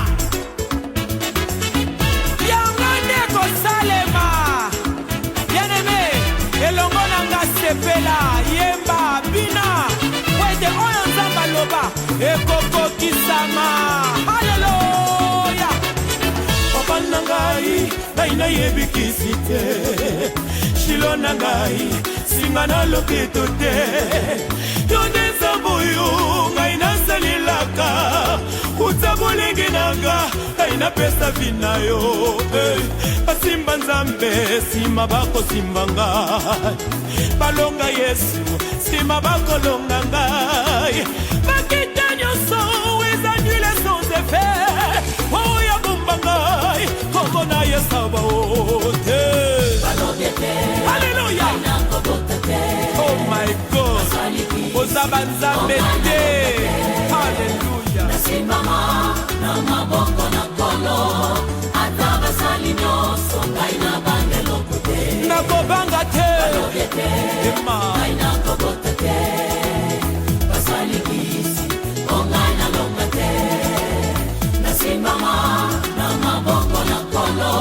S6: yango nde kosalema bien-aime elongo na nga sepela yemba bina po ete oyo nzambe aloba ekokokisama haleluya papa na ngai ngai nayebi kisi te shilo na ngai singa na loketo te yo nde nzambe oyo ngai nasalelaka uta bolenge na nga ngai napesa vi na yo hey, basimba nzambe nsima bakosimba ngai balonga yesu nsima bakolonga ngai makita nyonso eza nule sans effet. Sabaoth. Alléluia. Oh my God. Oza banzambe te. Alléluia.
S12: Nasimbama na maboko na nkolo ata basali nyonso ngai nabanga eloko te
S6: Nakobanga te.
S12: Balobi ete
S6: Ema.
S12: ngai nakobota te basali kisi mpo ngai nalonga te nasimbama na maboko na nkolo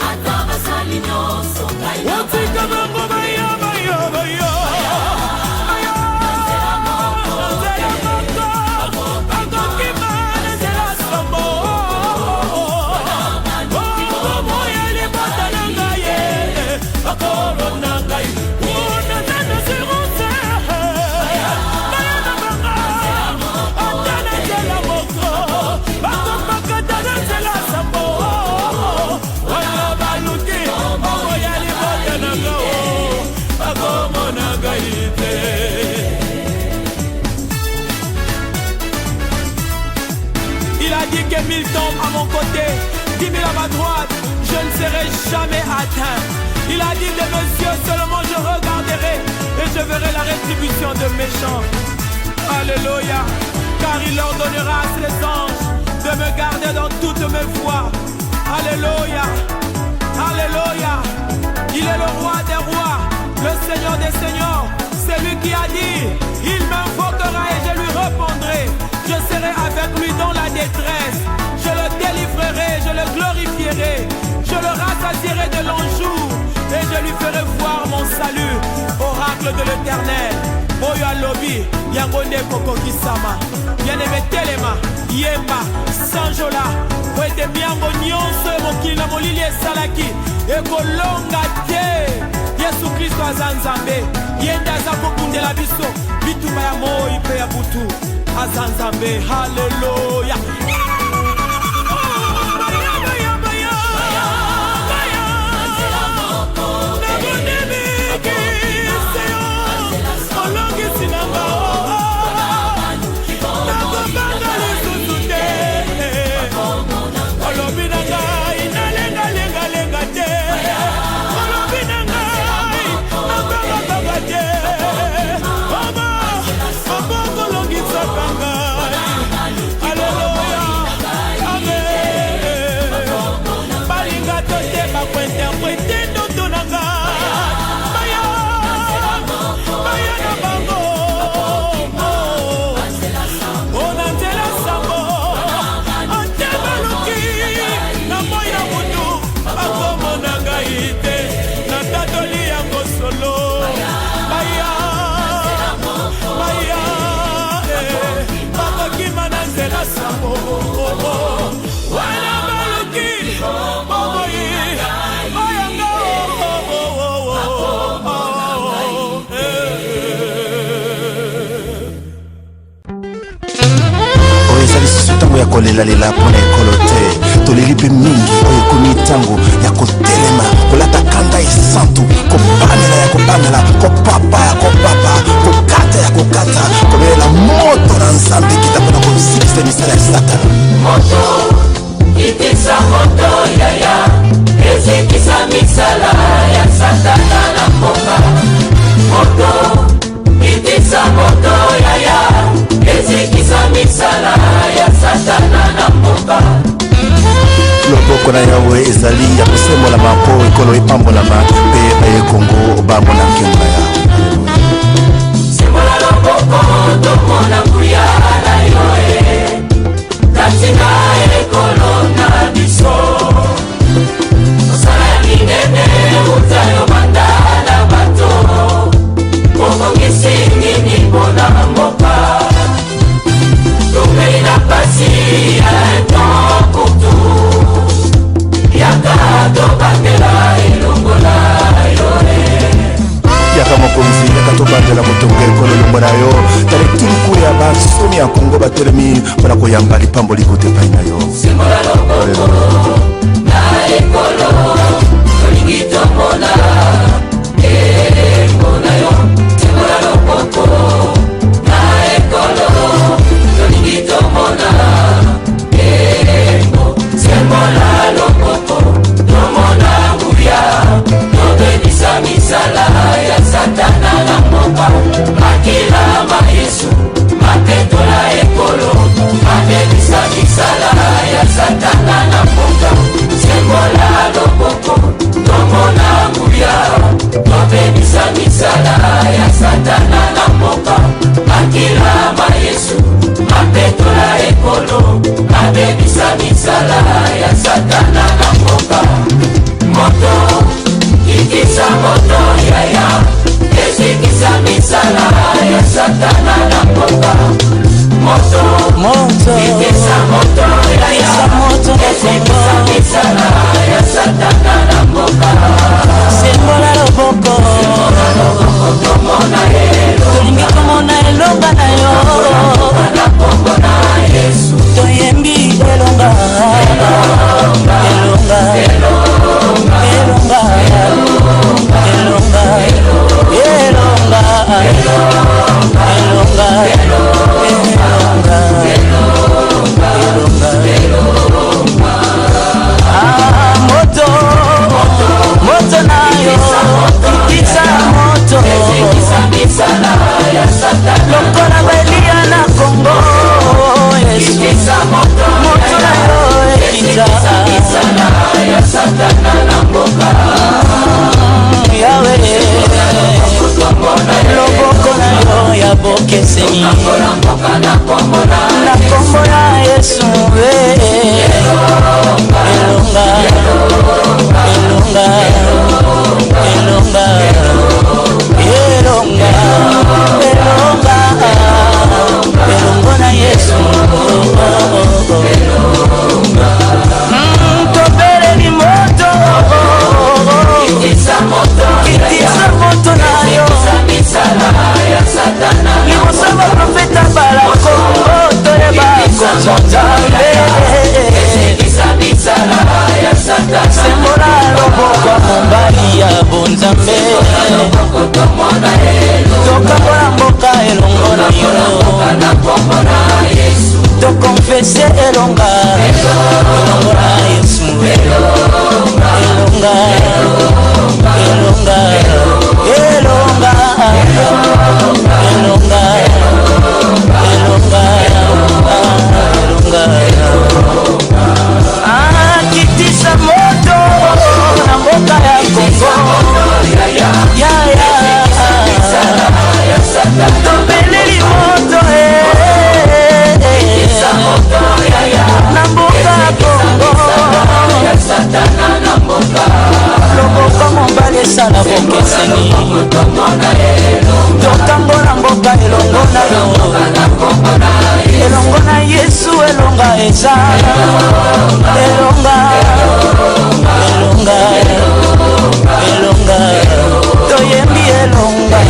S12: ata basali nyonso ngai
S6: Otika bango baya baya baya. Bakomona ngai te. Il a dit que mille tombent à mon côté, 10 000 à ma droite, je ne serai jamais atteint. Il a dit de mes yeux seulement je regarderai et je verrai la rétribution de méchants. Alléluia, car il ordonnera à ses anges de me garder dans toutes mes voies. Alléluia, Alléluia. Il est le roi des rois, le Seigneur des seigneurs. C'est lui qui a dit, il m'invoquera et je lui répondrai. Je serai avec lui dans la détresse. Je le délivrerai, je le glorifierai. Je le rassasierai de longs jours et je lui ferai voir mon salut. Oracle de l'Éternel. Oyo alobi, yango nde ekokokisama. Bien-aimé telema, yemba, sanjola, po ete miango nyonso ya mokili na molili esalaki ekolonga te. Yesu Kristo aza Nzambe, ye nde aza kobundela biso bitumba ya moi mpe ya butu. Aza Nzambe, haleluya. Olongisi na nga, nakobanga lisusu te. Olobi na ngai nalengalengalenga te. Olobi na ngai nabangabanga te. Mama obokolongisaka ngai. Aleluya, amen. Balinga to te bakointerprete ndoto na ngai. Baya, baya na bango o na nzela sango ate baluki na moi na butu bakomona ngai te. Natatoli yango solo. Baya, baya, eh, bakokima na nzela sango wana baluki bomoi oyanga.
S13: Oyo eza lisusu ntango ya kolelalela mpo na ekolo te. Toleli mpe mingi. Oyo ekomi ntango ya kotelema, kolata kanda esantu, kopamela ya kopamela, kopapa ya kopapa, kokata ya kokata, kobelela moto na Nzambe ekita mpo na kozikisa misala ya Satana.
S12: Moto kitisa moto yaya, ezikisa misala ya Satana na mboka. Moto kitisa moto yaya, ezikisa misala ya Satana na mboka.
S13: Loboko na Yawe ezali ya kosembolama mpo ekolo epambolama mpe baye Kongo bamona nkembo na Yawe.
S12: Sembola loboko tomona nguya na yo e kati na ekolo na biso. Mosala ya minene uta yo banda na bato, obongisi nini mpona mboka? Topeli na pasi ya un temps pour tout. Yaka tobandela elongo na yo e.
S13: Yaka mokonzi, yaka tobandela kotonga ekolo elongo na yo. Tala etuluku ya basomi ya Kongo batelemi mpona koyamba lipamboli kote epai na yo.
S12: Sembola loboko na ekolo, tolingi tomona elembo na yo. Sembola loboko na ekolo, tolingi tomona elembo. Sembola loboko.
S14: Kitisa moto na yo liboso baprofeta bala kongo toyeba konza Nzambe. Sembola loboko ya mobali ya bonzambe, tokabola mboka elongo na yo, tokonfese elonga elongo na Yesu, elonga, elonga, elonga, elonga, elonga, elonga. Akitisa moto na mboka ya Kongo, ya ya topeleli moto na mboka ya Kongo. Loboko mobali esala bokeseni, totambola mboka elongo na yo, elongo na Yesu, elonga eza elonga, elonga, elonga. Toyembi elonga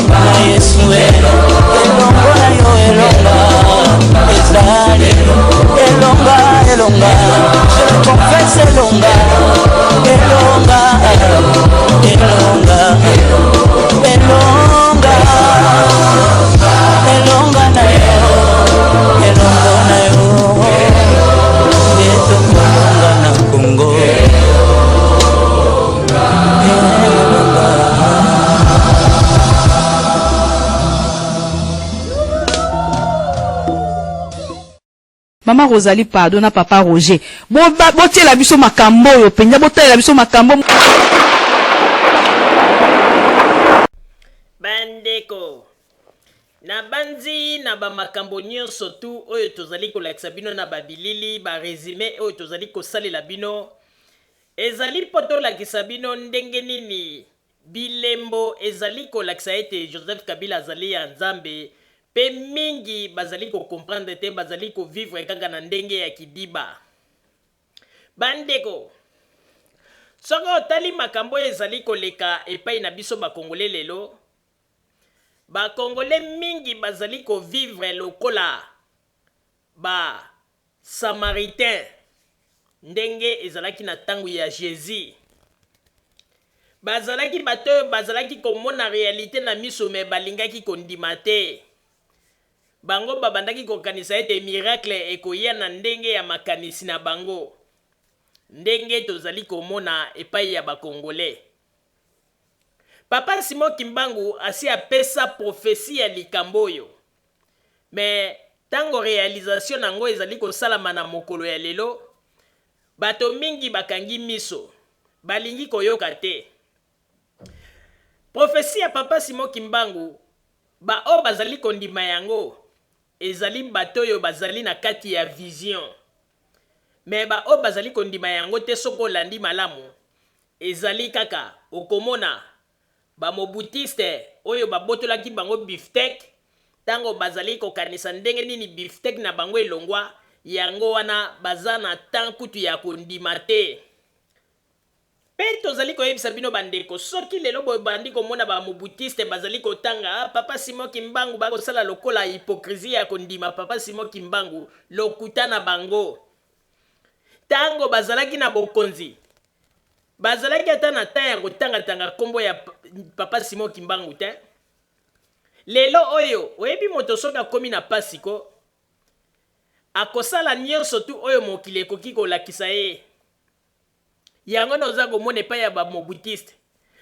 S14: na Yesu, elongo na yo, elonga ezali elonga, elonga. Je confesse elonga, elonga, elonga, elonga, elonga na yo, elongo na yo nde tokolonga na Kongo. Elonga.
S5: Mama Rosalie, pardon, na papa Roger, botiela biso makambo oyo mpenza, botalela biso makambo.
S2: Bandeko, nabanzi na bamakambo nyonso tu oyo tozali kolakisa bino na babilili, baresume oyo tozali kosalela bino, ezali mpo tolakisa bino ndenge nini bilembo ezali kolakisa ete Joseph Kabila azali ya Nzambe, mpe mingi bazali kocomprendre te, bazali kovivre kaka na ndenge ya kidiba. Bandeko, soki otali makambo oyo ezali koleka epai na biso bakongole lelo, bakongole mingi bazali kovivre lokola ba Samaritain ndenge ezalaki na ntango ya Jesus. Bazalaki bato oyo bazalaki komona realite na miso, me balingaki kondima te. Bango babandaki kokanisa ete miracle ekoya na ndenge ya makanisi na bango, ndenge tozali komona epai ya bakongole. Papa Simon Kimbangu asi apesa prophetie ya likambo oyo, me ntango realisation nango ezali kosalama na mokolo ya lelo, bato mingi bakangi miso, balingi koyoka te. Prophetie ya Papa Simon Kimbangu, baoyo bazali kondima yango ezali bato oyo bazali na kati ya vision, me baoyo bazali kondima yango te, soki olandi malamu, ezali kaka okomona bamobutiste oyo babotolaki bango bifteck. Ntango bazali kokanisa ndenge nini bifteck na bango elongwa, yango wana baza na temps kutu ya kondima te. Mpe tozali koyebisa bino bandeko, soki lelo bobandi komona bamobutiste bazali kotanga ah, Papa Simon Kimbangu, bakosala lokola hypocrisie ya kondima Papa Simon Kimbangu, lokuta na bango. Ntango bazalaki na bokonzi, bazalaki ata na temps ya kotangatanga nkombo ya Papa Simon Kimbangu te. Lelo oyo, oyebi moto soki akomi na pasi ko, akosala nyonso tu oyo mokili ekoki kolakisa ye. Yango wana oza komona epai ya bamobutiste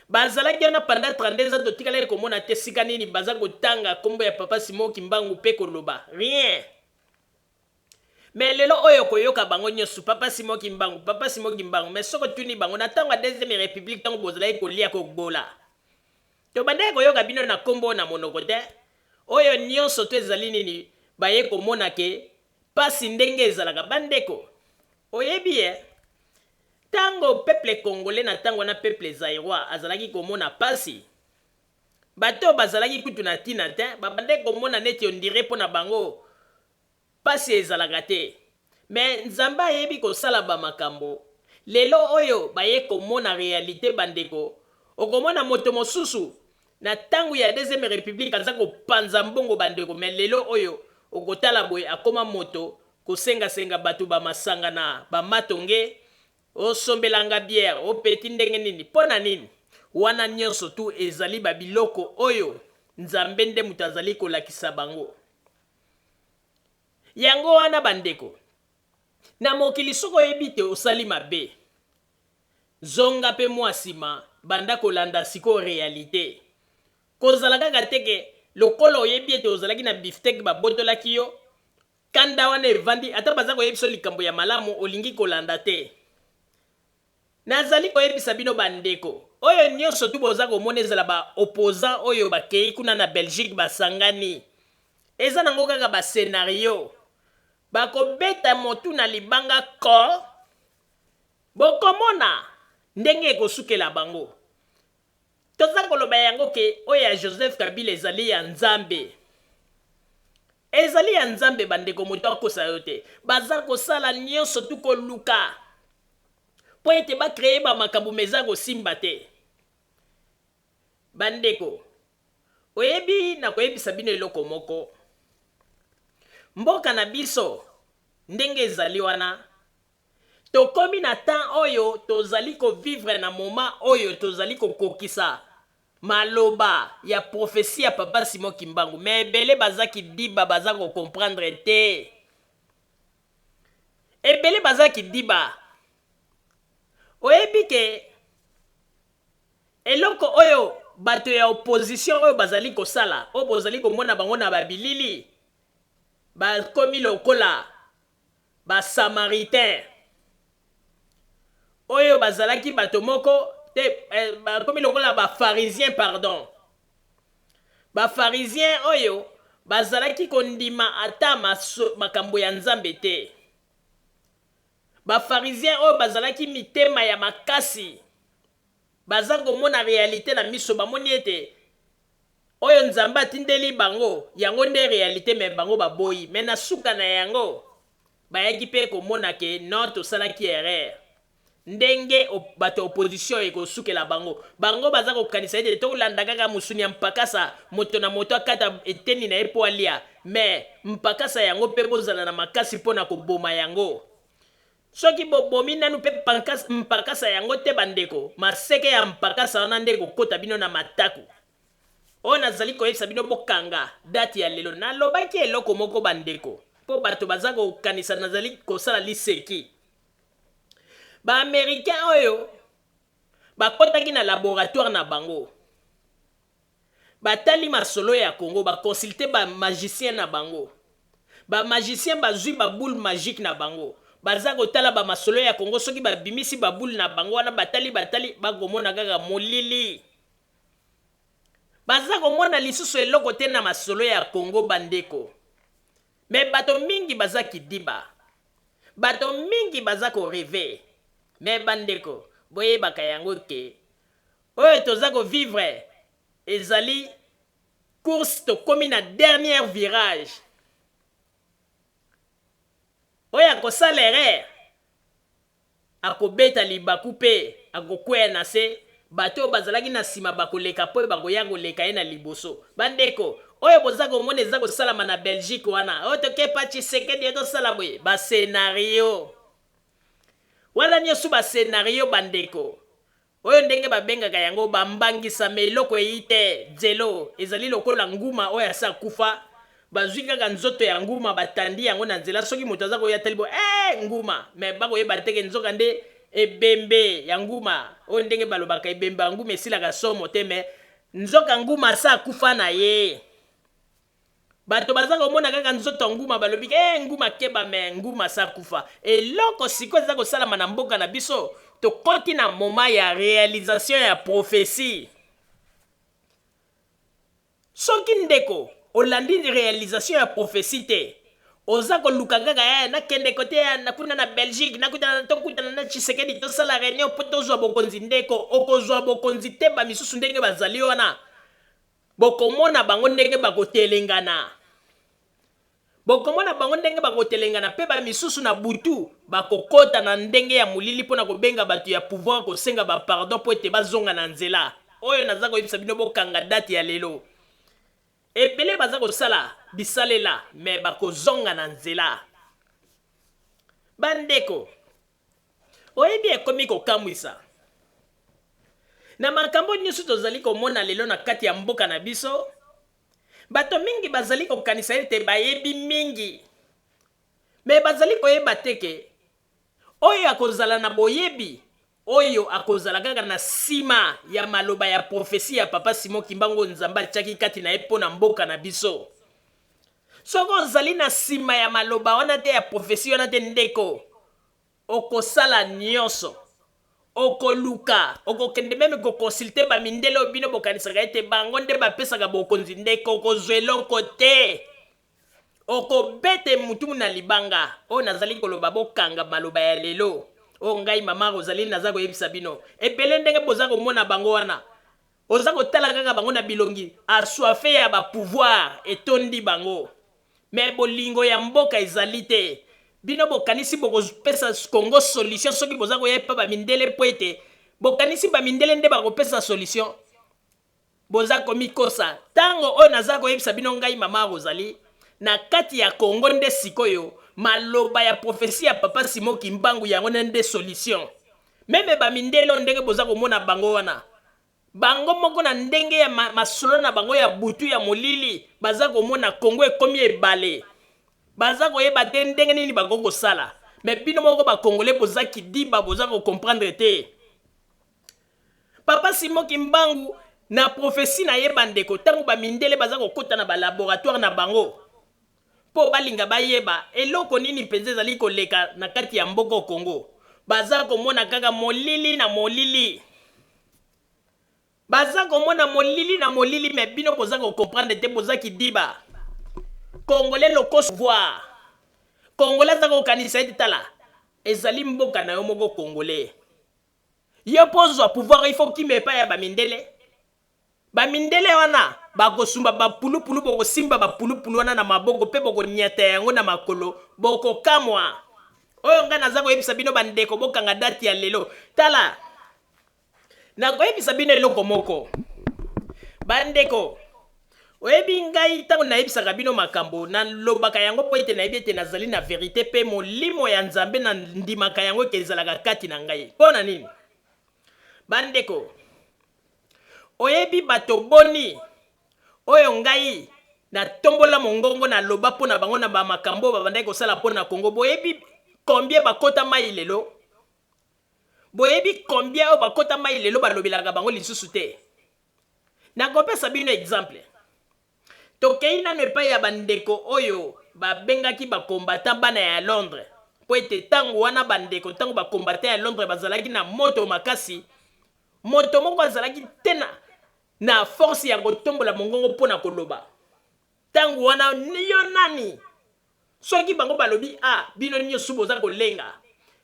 S2: bazalaki wana pendant 32 ans, totikalaki komona te sika nini baza kotanga nkombo ya Papa Simon Kimbangu mpe koloba rien. Me lelo oyo koyoka bango nyonso Papa Simon Kimbangu, Papa Simon Kimbangu, me soki otuni bango na ntango ya deuxième république, ntango bozalaki kolia kogbola, tobandaki koyoka bino na nkombo na monoko te. Oyo nyonso to ezali nini? Baye komona ke pasi ndenge ezalaka. Bandeko, oyebi ye ntango peuple congolais na ntango wana, peuple zaïrois azalaki komona pasi, bato oyo bazalaki kutu na ntina te babandaki komona neti ondire mpo na bango pasi ezalaka te. Me Nzambe ayebi kosala bamakambo. Lelo oyo baye komona realite, bandeko. Okomona moto mosusu na tango ya deuxième republique aza kopanza mbongo bandeko mais lelo oyo okotala boye akoma moto kosenga senga bato ba masanga na ba matonge osombela nga bière o petit ndenge nini mpo na nini wana nionso tout ezali ba biloko oyo Nzambe nde moto azali kolakisa bango yango wana bandeko na mokili soki oyebi te osali mabe Zonga pe mua sima banda kolanda sikoyo realite. Kozala kaka te ke lokola oyebi ete ozalaki na bifteck babotolaki yo, kanda wana evandi ata baza koyebisa yo likambo ya malamu olingi kolanda te. Nazali koyebisa bino ba ndeko, oyo nionso tout boza komona ezala ba opposants oyo bakeyi kuna na Belgique basangani, eza nango kaka ba scenario. Bakobeta motu na libanga ko! Bokomona ndenge ekosukela bango. Toza koloba yango ke oyo ya Joseph Kabila ezali ya Nzambe. Ezali ya Nzambe bandeko moto akosa yo te. Baza kosala nionso tu koluka po ete ba creer ba makambo mais eza kosimba te. Bandeko oyebi nakoyebisa bino eloko moko. Mboka na biso ndenge ezali wana Tokomi na temps oyo tozali ko vivre na moment oyo tozali kokokisa maloba ya prophetie ya papa Simon Kimbangu mais ebele baza kidiba baza ko comprendre te. Ebele baza kidiba. Oyebi ke eloko oyo bato ya opposition oyo bazali kosala oyo bozali komona bango na ba bilili bakomi lokola Ba Samaritains oyo bazalaki bato moko te, eh, bakomi lokola ba Pharisiens, pardon. Ba Pharisiens oyo bazalaki kondima ata maso, makambo ya Nzambe te. Ba Pharisiens oyo bazalaki mitema ya makasi, baza komona realite na miso, bamoni ete Oyo Nzambe atindeli bango, yango nde realite mais bango baboyi. Mais na suka na yango, bayaki pe komona que non tosalaki erreur. Ndenge bato ya opposition ekosukela bango. Bango baza kokanisa ete tolanda kaka mosuni ya mpakasa, moto na moto akata eteni na ye po alia. Mais mpakasa yango pe bozala na makasi po na koboma yango. Soki bobomi nanu pe mpakasa yango te bandeko, maseke ya mpakasa wana nde ekokota bino na mataku. Oyo nazali koyebisa bino bokanga date ya lelo. Nalobaki eloko moko bandeko, po bato baza kokanisa nazali kosala liseki. Ba Americains oyo bakotaki na laboratoire na bango, Batali masolo ya Congo, ba consulter ba magiciens na bango. Ba magiciens bazui ba boules magiques na bango. Baza kotala ba masolo ya Congo, soki ba bimisi ba boules na bango wana batali batali ba komona kaka molili. Baza komona lisusu eloko te na masolo ya Congo ba ndeko. Mais bato mingi baza kidiba. Bato mingi baza ko rever. Mais ba ndeko, boyebaka yango ke Oyo toza ko vivre ezali course tokomi na dernière virage. Oyo akosala erreur akobeta libaku pe akokweya na se, bato oyo bazalaki na sima bakoleka po bakoya koleka ye na liboso. Bandeko, oyo boza komona eza kosalama na Belgique wana, oyo toke pa Tshisekedi tosala boye, ba scenario wana nioso ba scenario bandeko. Oyo ndenge babengaka yango ba mbangisama eloko eyi te dzelo ezali lokola nguma oyo asi akufa bazui kaka nzoto ya nguma batandi yango na nzela soki moto aza koya atali boye eh nguma mais bakoyeba te ke nzoka nde ebembe ya nguma oyo ndenge balobaka ebembe ya nguma esilaka somo te mais nzoka nguma asi akufa na ye. Bato baza komona kaka nzoto ya nguma balobi ke eh, nguma keba me nguma asi akufa. Eloko sikoyo eza kosalama na mboka na biso, tokoti na moment ya realisation ya prophetie. Soki ndeko olandi realisation ya prophetie te, oza koluka kaka eh, nakende kote ya na kuna na Belgique, nakutana tokutana na Tshisekedi tosala reunion mpo tozwa bokonzi. Ndeko okozwa bokonzi te, ba misusu ndenge bazali wana Bokomona bango ndenge bakotelengana. Bokomona bango ndenge bakotelengana, mpe bamisusu na butu bakokota na ndenge ya molili mpo na kobenga bato ya pouvoir kosenga ba pardon mpo ete bazonga na nzela. Oyo naza koyebisa bino bokanga date ya lelo. Ebele baza kosala bisalela mais bakozonga na nzela. Bandeko, oyebi ekomi kokamwisa. Na makambo nyonso tozali komona lelo na kati ya mboka na biso, bato mingi bazali kokanisa ete bayebi mingi. Mais bazali koyeba te ke oyo akozala na boyebi oyo akozala kaka na sima ya maloba ya prophetie ya Papa Simon Kimbangu oyo Nzambe atiaki kati na ye mpo na mboka na biso. Soki ozali na sima ya maloba wana te ya prophetie wana te ndeko, okosala nionso, okoluka, okokende meme ko consulter ba mindele oyo bino bokanisaka ete bango nde bapesaka bokonzi, ndeko okozwa eloko te. Okobete mutu na libanga. Oyo nazali koloba bokanga maloba ya lelo oyo ngai mama Rosaline naza koyebisa bino. Ebele ndenge boza komona bango wana oza kotala kaka bango na bilongi assoiffe ya ba pouvoir etondi bango mais bolingo ya mboka ezali te. Bino bokanisi bokopesa Congo solution soki boza koya epa ba mindele mpo ete bokanisi ba mindele nde bakopesa solution? Boza komikosa. Tango oyo naza koyebisa bino ngai mama Rosalie, na kati ya Congo nde sikoyo maloba ya prophetie ya papa Simon Kimbangu yango nde solution. Meme ba mindele oyo ndenge boza komona bango wana, bango moko na ndenge ya masolo na bango ya butu ya molili baza komona Congo ekomi ebale. Baza koyeba te ndenge nini bakoki kosala. Mais bino moko ba Congolais boza kidiba boza ko comprendre te. Papa Simon Kimbangu na prophetie na ye bandeko tango ba mindele baza kokota na ba laboratoire na bango po balinga bayeba eloko nini mpenza ezali koleka na kati ya mboko Congo baza komona kaka molili na molili baza komona molili na molili mais bino boza ko comprendre te boza kidiba Congolais lokoso voir Congolais aza kokanisa ete tala ezali mboka na yo moko Congolais Yo po ozwa pouvoir il faut okima epai ya ba mindele. Ba mindele wana bakosumba ba pulupulu bokosimba ba pulupulu wana na maboko pe bokonyata yango na makolo bokokamwa. Oyo ngai naza koyebisa bino ba ndeko bokanga date ya lelo. Tala nakoyebisa bino eloko moko ba ndeko. Oyebi ngai ntango nayebisaka bino makambo, nalobaka yango mpo ete nayebi ete nazali na verite mpe Molimo ya Nzambe nandimaka yango ete ezalaka kati na ngai. Mpo na nini? Bandeko, oyebi bato boni oyo ngai natombola mongongo naloba mpo na bango na bamakambo oyo babandaki kosala mpo na Congo? Boyebi combien bakota mai lelo? Boyebi combien oyo bakota mai lelo balobelaka bango lisusu te? Nakopesa bino exemple. Tokei nanu epai ya bandeko oyo babengaki ba combattants bana ya Londres mpo ete tango wana bandeko tango ba combattants ya Londres bazalaki na moto makasi, moto moko azalaki te na na force ya kotombola mongongo mpo na koloba. Tango wana yo nani? Soki bango balobi a bino nioso boza kolenga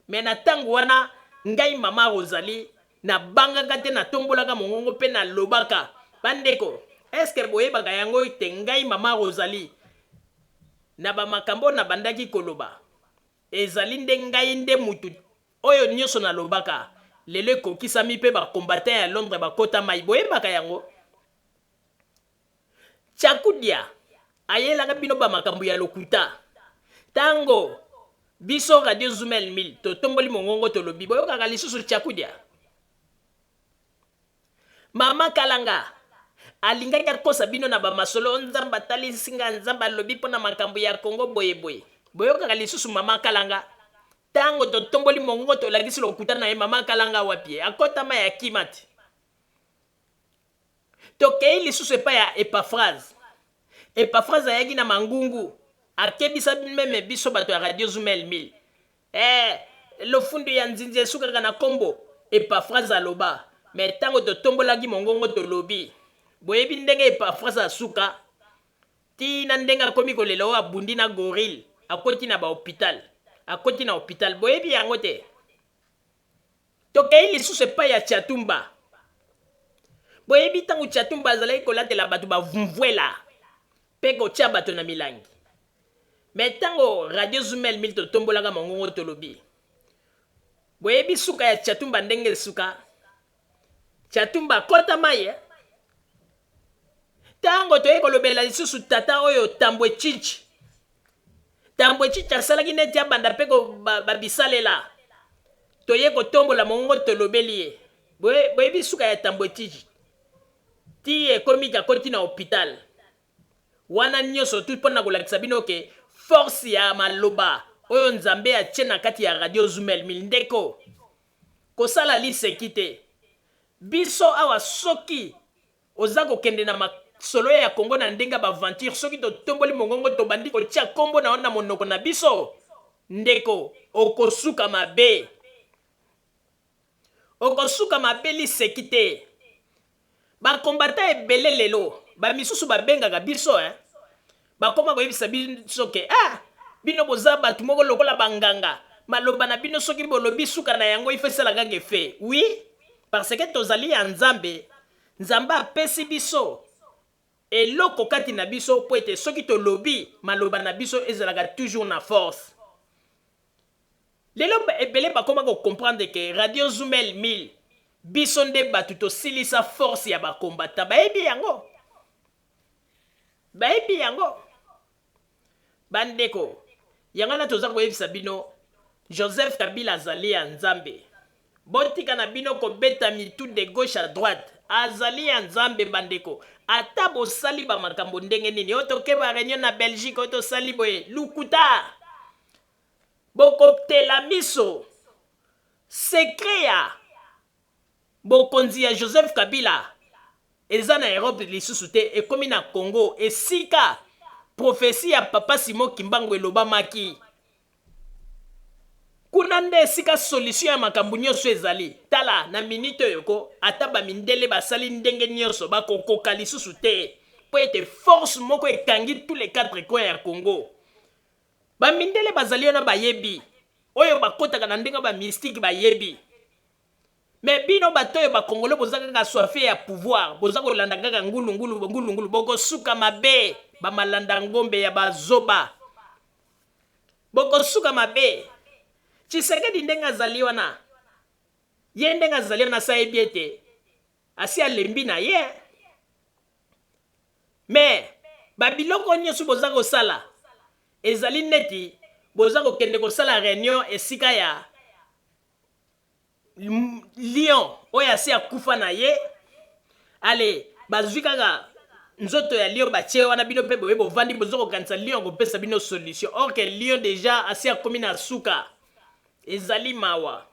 S2: mais na tango wana ngai mama Rosalie na bangaka te na tombolaka mongongo pe na lobaka ba ndeko est ce que boyebaka yango te ngai mama Rosalie na ba makambo na bandaki koloba ezali nde ngai nde mutu oyo nioso na lobaka lelo ekokisami pe ba combattants ya Londres bakota mayi boyebaka yango? Ciakudia ayelaka bino ba makambo ya lokuta tango biso radio zumel 1000 totomboli mongongo tolobi boyokaka lisusu Ciakudia? Mama kalanga alingaki akosa bino na ba masolo nzambe atalisi nga nzambe alobi pona makambo ya Congo boye boye boyokaka lisusu mama kalanga tango totomboli mongongo tolakisi lokuta na ye mama kalanga wapi ye akota mayi akima te Tokei lisusu epai ya Epafraze. Epafraze ayaki na mangungu, akebisa meme biso bato ya Radio Zumel 1000. Eh, lofundu ya nzinzi esukaka na kombo, Epafraze aloba. Mais tango totombolaki mongongo tolobi, boyebi ndenge Epafraze asuka? Ti na ndenge akomi kolela oyo abundi na gorille, akoti na ba hopital. Akoti na hopital, boyebi yango te? Tokei lisusu epai ya Tshiatumba. Boyebi ntango Tshiatumba azalaki kolatela bato ba vumvuela mpe kotia bato na milangi. Mais ntango Radio Zumel 1000 totombolaka mongongo tolobi, boyebi suka ya Tshiatumba ndenge esuka? Tshatumba akota mayi eh? Tango toye kolobela lisusu tata oyo Tambwe Tshitshi. Tambwe Tshitshi asalaki neti abanda pe ko ba bisalela. Toye kotombola mongongo tolobeli ye. Boyebi suka ya Tambwe Tshitshi? Tii ekomi ke akoti na hopital. Wana nioso tout pona kolakisa bino ke force ya maloba oyo Nzambe atie na kati ya radio Zumel 1000 ndeko kosala liseki te. Biso awa soki oza kokende na masolo ya Congo na ndenge ya ba aventure soki totomboli mongongo tobandi kotia kombo na yo na monoko na biso ndeko okosuka mabe. Okosuka mabe liseki te. Ba combattants ebele lelo ba misusu ba bengaka biso hein bakoma koyebisa biso ke ah bino boza batu moko lokola ba nganga maloba na bino soki bolobi suka na yango il faut esala kaka effet oui parce que tozali ya Nzambe Nzambe apesi biso eloko kati na biso po ete soki tolobi maloba na biso ezalaka toujours na force. Lelo ebele bakoma ko comprendre que radio Zumel 1000 biso nde batu tosilisa force ya ba combattants bayebi yango bayebi yango ba ndeko yango wana toza koyebisa bino Joseph Kabila azali ya Nzambe botika na bino kobeta mitu de gauche à droite azali ya Nzambe bandeko ata bosali ba makambo ndenge nini oyo toke ba reunion na Belgique oyo tosali boye lukuta Bokotela miso. Secret ya bokonzi ya Joseph Kabila eza na Europe lisusu te ekomi na Congo esika prophetie ya papa Simon Kimbangu elobamaki. Kuna nde esika solution ya makambo nioso ezali. Tala na minute oyo ko ata ba mindele basali ndenge nioso bakokoka lisusu te po ete force moko ekangi tous les quatres coins ya Congo. Ba mindele bazali wana bayebi oyo bakotaka na ndenge ba mystique bayebi mais bino bato oyo ba congolais boza kaka soife ya pouvoir boza kolanda kaka ngulu ngulu ngulu ngulu bokosuka mabe ba malanda ngombe ya bazoba bokosuka mabe Tshisekedi ndenge azali wana ye ndenge azali wana asi ayebi ete asi alembi na ye Mais ba biloko oyo nioso boza kosala ezali neti boza kokende kosala reunion esika ya lion oyo asi akufa na ye ale bazwi kaka nzoto ya lion batie wana bino mpe boye bovandi boza kokanisa lion akopesa bino solution or que lion deja asi akomi na suka ezali mawa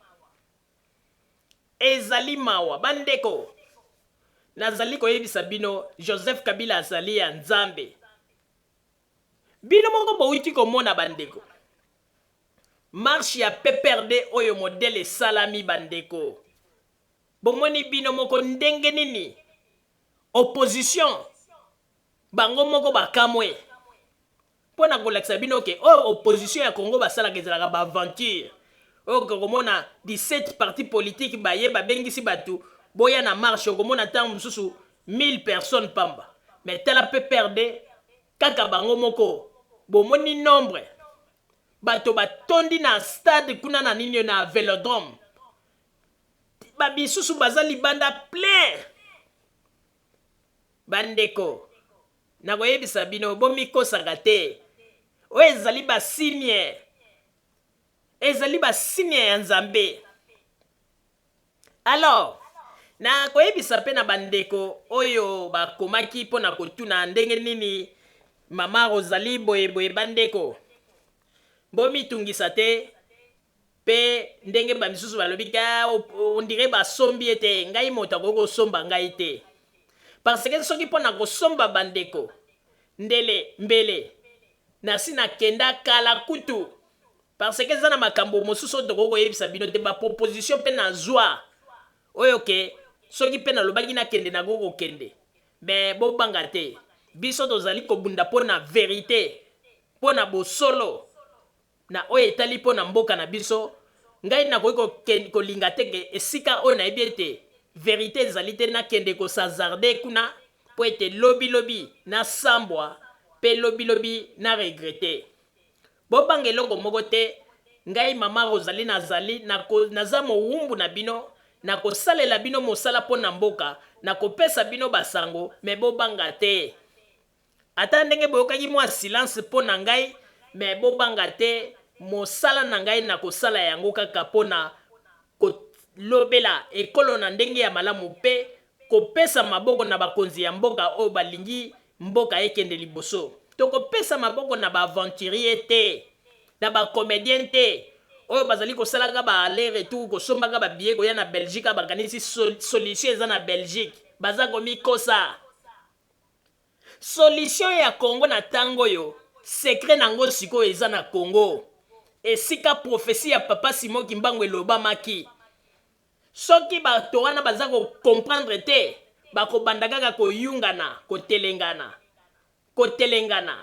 S2: Ezali mawa ba ndeko. Nazali koyebisa bino Joseph Kabila azali ya Nzambe. Bino moko bowuti komona ba ndeko. Marche ya PPRD oyo modèle esalami ba ndeko. Bomoni bino moko ndenge nini opposition bango moko bakamwe. Mpo na kolakisa bino ke oyo opposition ya Congo basalaka ezalaka ba aventure. Oyo okomona 17 partis politiques baye babengisi batu boya na marche okomona tango mosusu 1000 personnes pamba. Mais tala PPRD kaka bango moko bomoni nombre bato batondi na stade kuna na nini na velodrome ba misusu baza libanda plein. Bandeko Nakoyebisa bino, bomikosaka te. Oyo ezali ba signe. Ezali ba signe ya Nzambe. Alors, nakoyebisa mpe na bandeko oyo bakomaki mpo na kotuna ndenge nini Mama Rosalie boye boye, bandeko, bomitungisa te. Pe ndenge ba misusu balobi ke on dirait basombi ye te, ngai moto akoki kosomba ngai te. Parce que soki pona kosomba ba ndeko, ndele, mbele, nasi nakenda kala kutu. Parce que eza na makambo mosusu oyo tokoki koyebisa bino te, ba propositions pe nazua oyo ke soki pe nalobaki nakende nakoki kokende. Mais bobanga te, biso tozali kobunda pona verite, pona bosolo. Na oyo etali mpo na mboka na biso, ngai nakoki kolinga te ke esika oyo nayebi ete verite ezali te nakende ko s'hazarder kuna mpo ete lobi lobi nasambwa mpe lobi lobi na regretter. Bobanga eloko moko te, ngai mama Rosalie nazali, naza mowumbu na bino, Nakosalela bino mosala mpo na mboka, nakopesa bino basango, mais bobanga te. Ata ndenge boyokaki mwa silence mpo na ngai, mais bobanga te, mosala na ngai nakosala yango kaka mpo na kolobela ekolo na ndenge ya malamu mpe kopesa maboko na bakonzi ya mboka oyo balingi mboka ekende liboso. Tokopesa maboko na ba aventuriers te, na ba comediens te oyo bazali kosalaka ba aller retour, kosombaka ba billets koya na Belgique awa bakanisi solution eza na Belgique. Baza komikosa. Solution ya Congo na tango oyo, secret na ngo sikoyo eza na Congo. Esika prophetie ya papa Simon Kimbangu elobamaki. Soki bato wana baza ko comprendre te, bakobanda kaka koyungana, kotelengana. Kotelengana.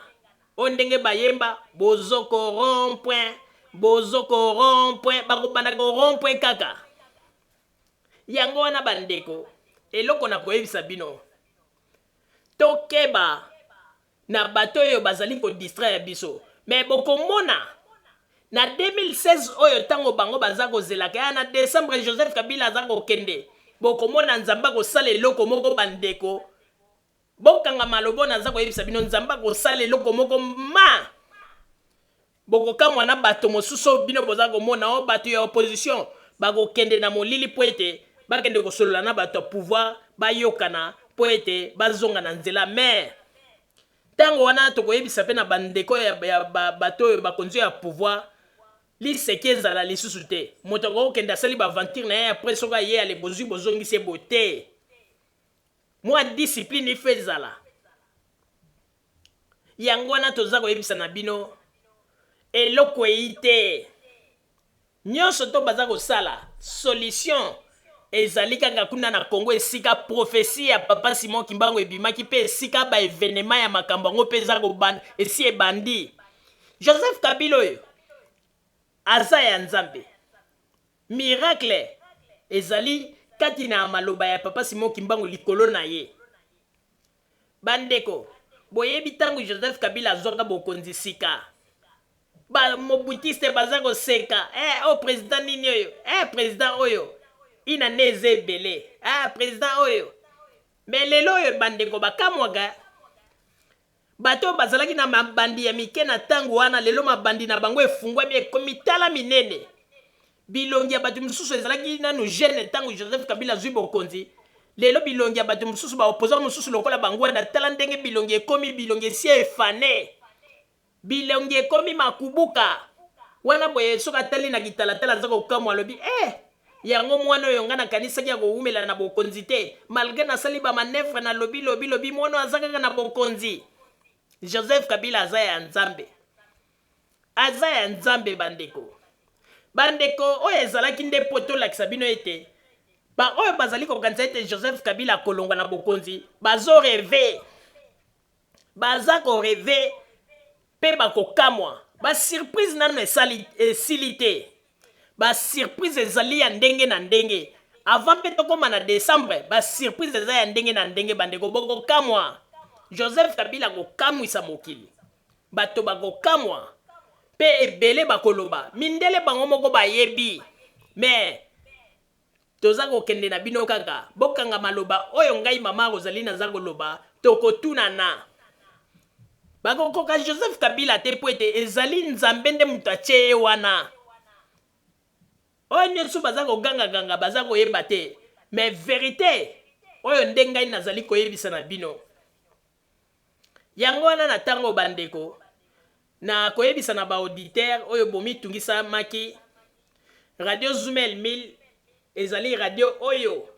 S2: Oyo ndenge bayemba, bozo ko rond point, bozo ko rond point, bakobanda ko rond point kaka. Yango wana ba ndeko, eloko nakoyebisa bino, tokeba na bato oyo bazali ko distraire biso. Mais bokomona na 2016 oyo tango bango baza kozelaka ya na decembre Joseph Kabila aza kokende, bokomona Nzambe akosala eloko moko ba ndeko. Bokanga maloba oyo naza koyebisa bino, Nzambe akosala eloko moko ma Bokokamwa na bato mosusu oyo bino boza komona o bato ya opposition bakokende na molili mpo ete bakende kosolola na bato ya pouvoir bayokana mpo ete bazonga na nzela mais ntango wana tokoyebisa mpe na bandeko ya, ya ba, bato oyo bakonzi ya pouvoir liseki ezala lisusu te. Moto akokende asali baaventure na ye après soki aye ale bozwi bozongisi ye boye te. Mwa discipline il faut ezala. Yango wana toza koyebisa na bino eloko eyi te. Nionso to baza kosala solution ezali kaka kuna na Congo esika prophetie ya papa Simon Kimbangu ebimaki pe esika ba evenement ya makambo yango pe eza kobanda esi ebandi. Joseph Kabila oyo aza ya Nzambe. Miracle ezali kati na maloba ya papa Simon Kimbangu likolo na ye. Ba ndeko, boyebi tango Joseph Kabila azwaka bokonzi sika, ba mobutiste baza koseka, eh oyo president nini oyo, eh president oyo, une annee eza ebele, ah president oyo. Mais lelo oyo ba ndeko bakamwaka, bato oyo bazalaki na mabandi ya mike na tango wana, lelo mabandi na bango efungwami ekomi tala minene. Bilongi ya bato mosusu ezalaki nanu jeune tango Joseph Kabila azui bokonzi, lelo bilongi ya bato mosusu ba opposants mosusu lokola ba Ngwanda tala ndenge bilongi ekomi, bilongi esi efane, bilongi ekomi makubuka wana boye soki atali na kitalatala aza kokamwa alobi eh yango mwana oyo nga nakanisaki akowumela na bokonzi te malgre nasali ba manœuvre nalobi lobi lobi mwana oyo aza kaka na bokonzi. Joseph Kabila aza ya Nzambe. Aza ya Nzambe ba ndeko. Ba ndeko oyo ezalaki nde po tolakisa bino ete ba oyo bazali kokanisa ete Joseph Kabila akolongwa na bokonzi bazo rever. Baza ko rever pe bakokamwa. Ba surprise nanu esali esili te. Ba surprise ezali ya ndenge na ndenge. Avant pe tokoma na decembre ba surprise eza ya ndenge na ndenge ba ndeko bokokamwa. Joseph Kabila akokamwisa mokili. Bato bakokamwa pe ebele bakoloba mindele bango moko bayebi mais toza kokende na bino kaka bokanga maloba oyo ngai mama Rosalie naza koloba tokotunana bakokoka Joseph Kabila te po ete ezali Nzambe nde moto atie ye wana oyo nionso baza koganga ganga baza koyeba te mais verite oyo nde ngai nazali koyebisa na bino. Yango wana na tango ba ndeko, na koyebisa na ba auditeurs oyo bomitungisamaki, Radio Zumel 1000 ezali radio oyo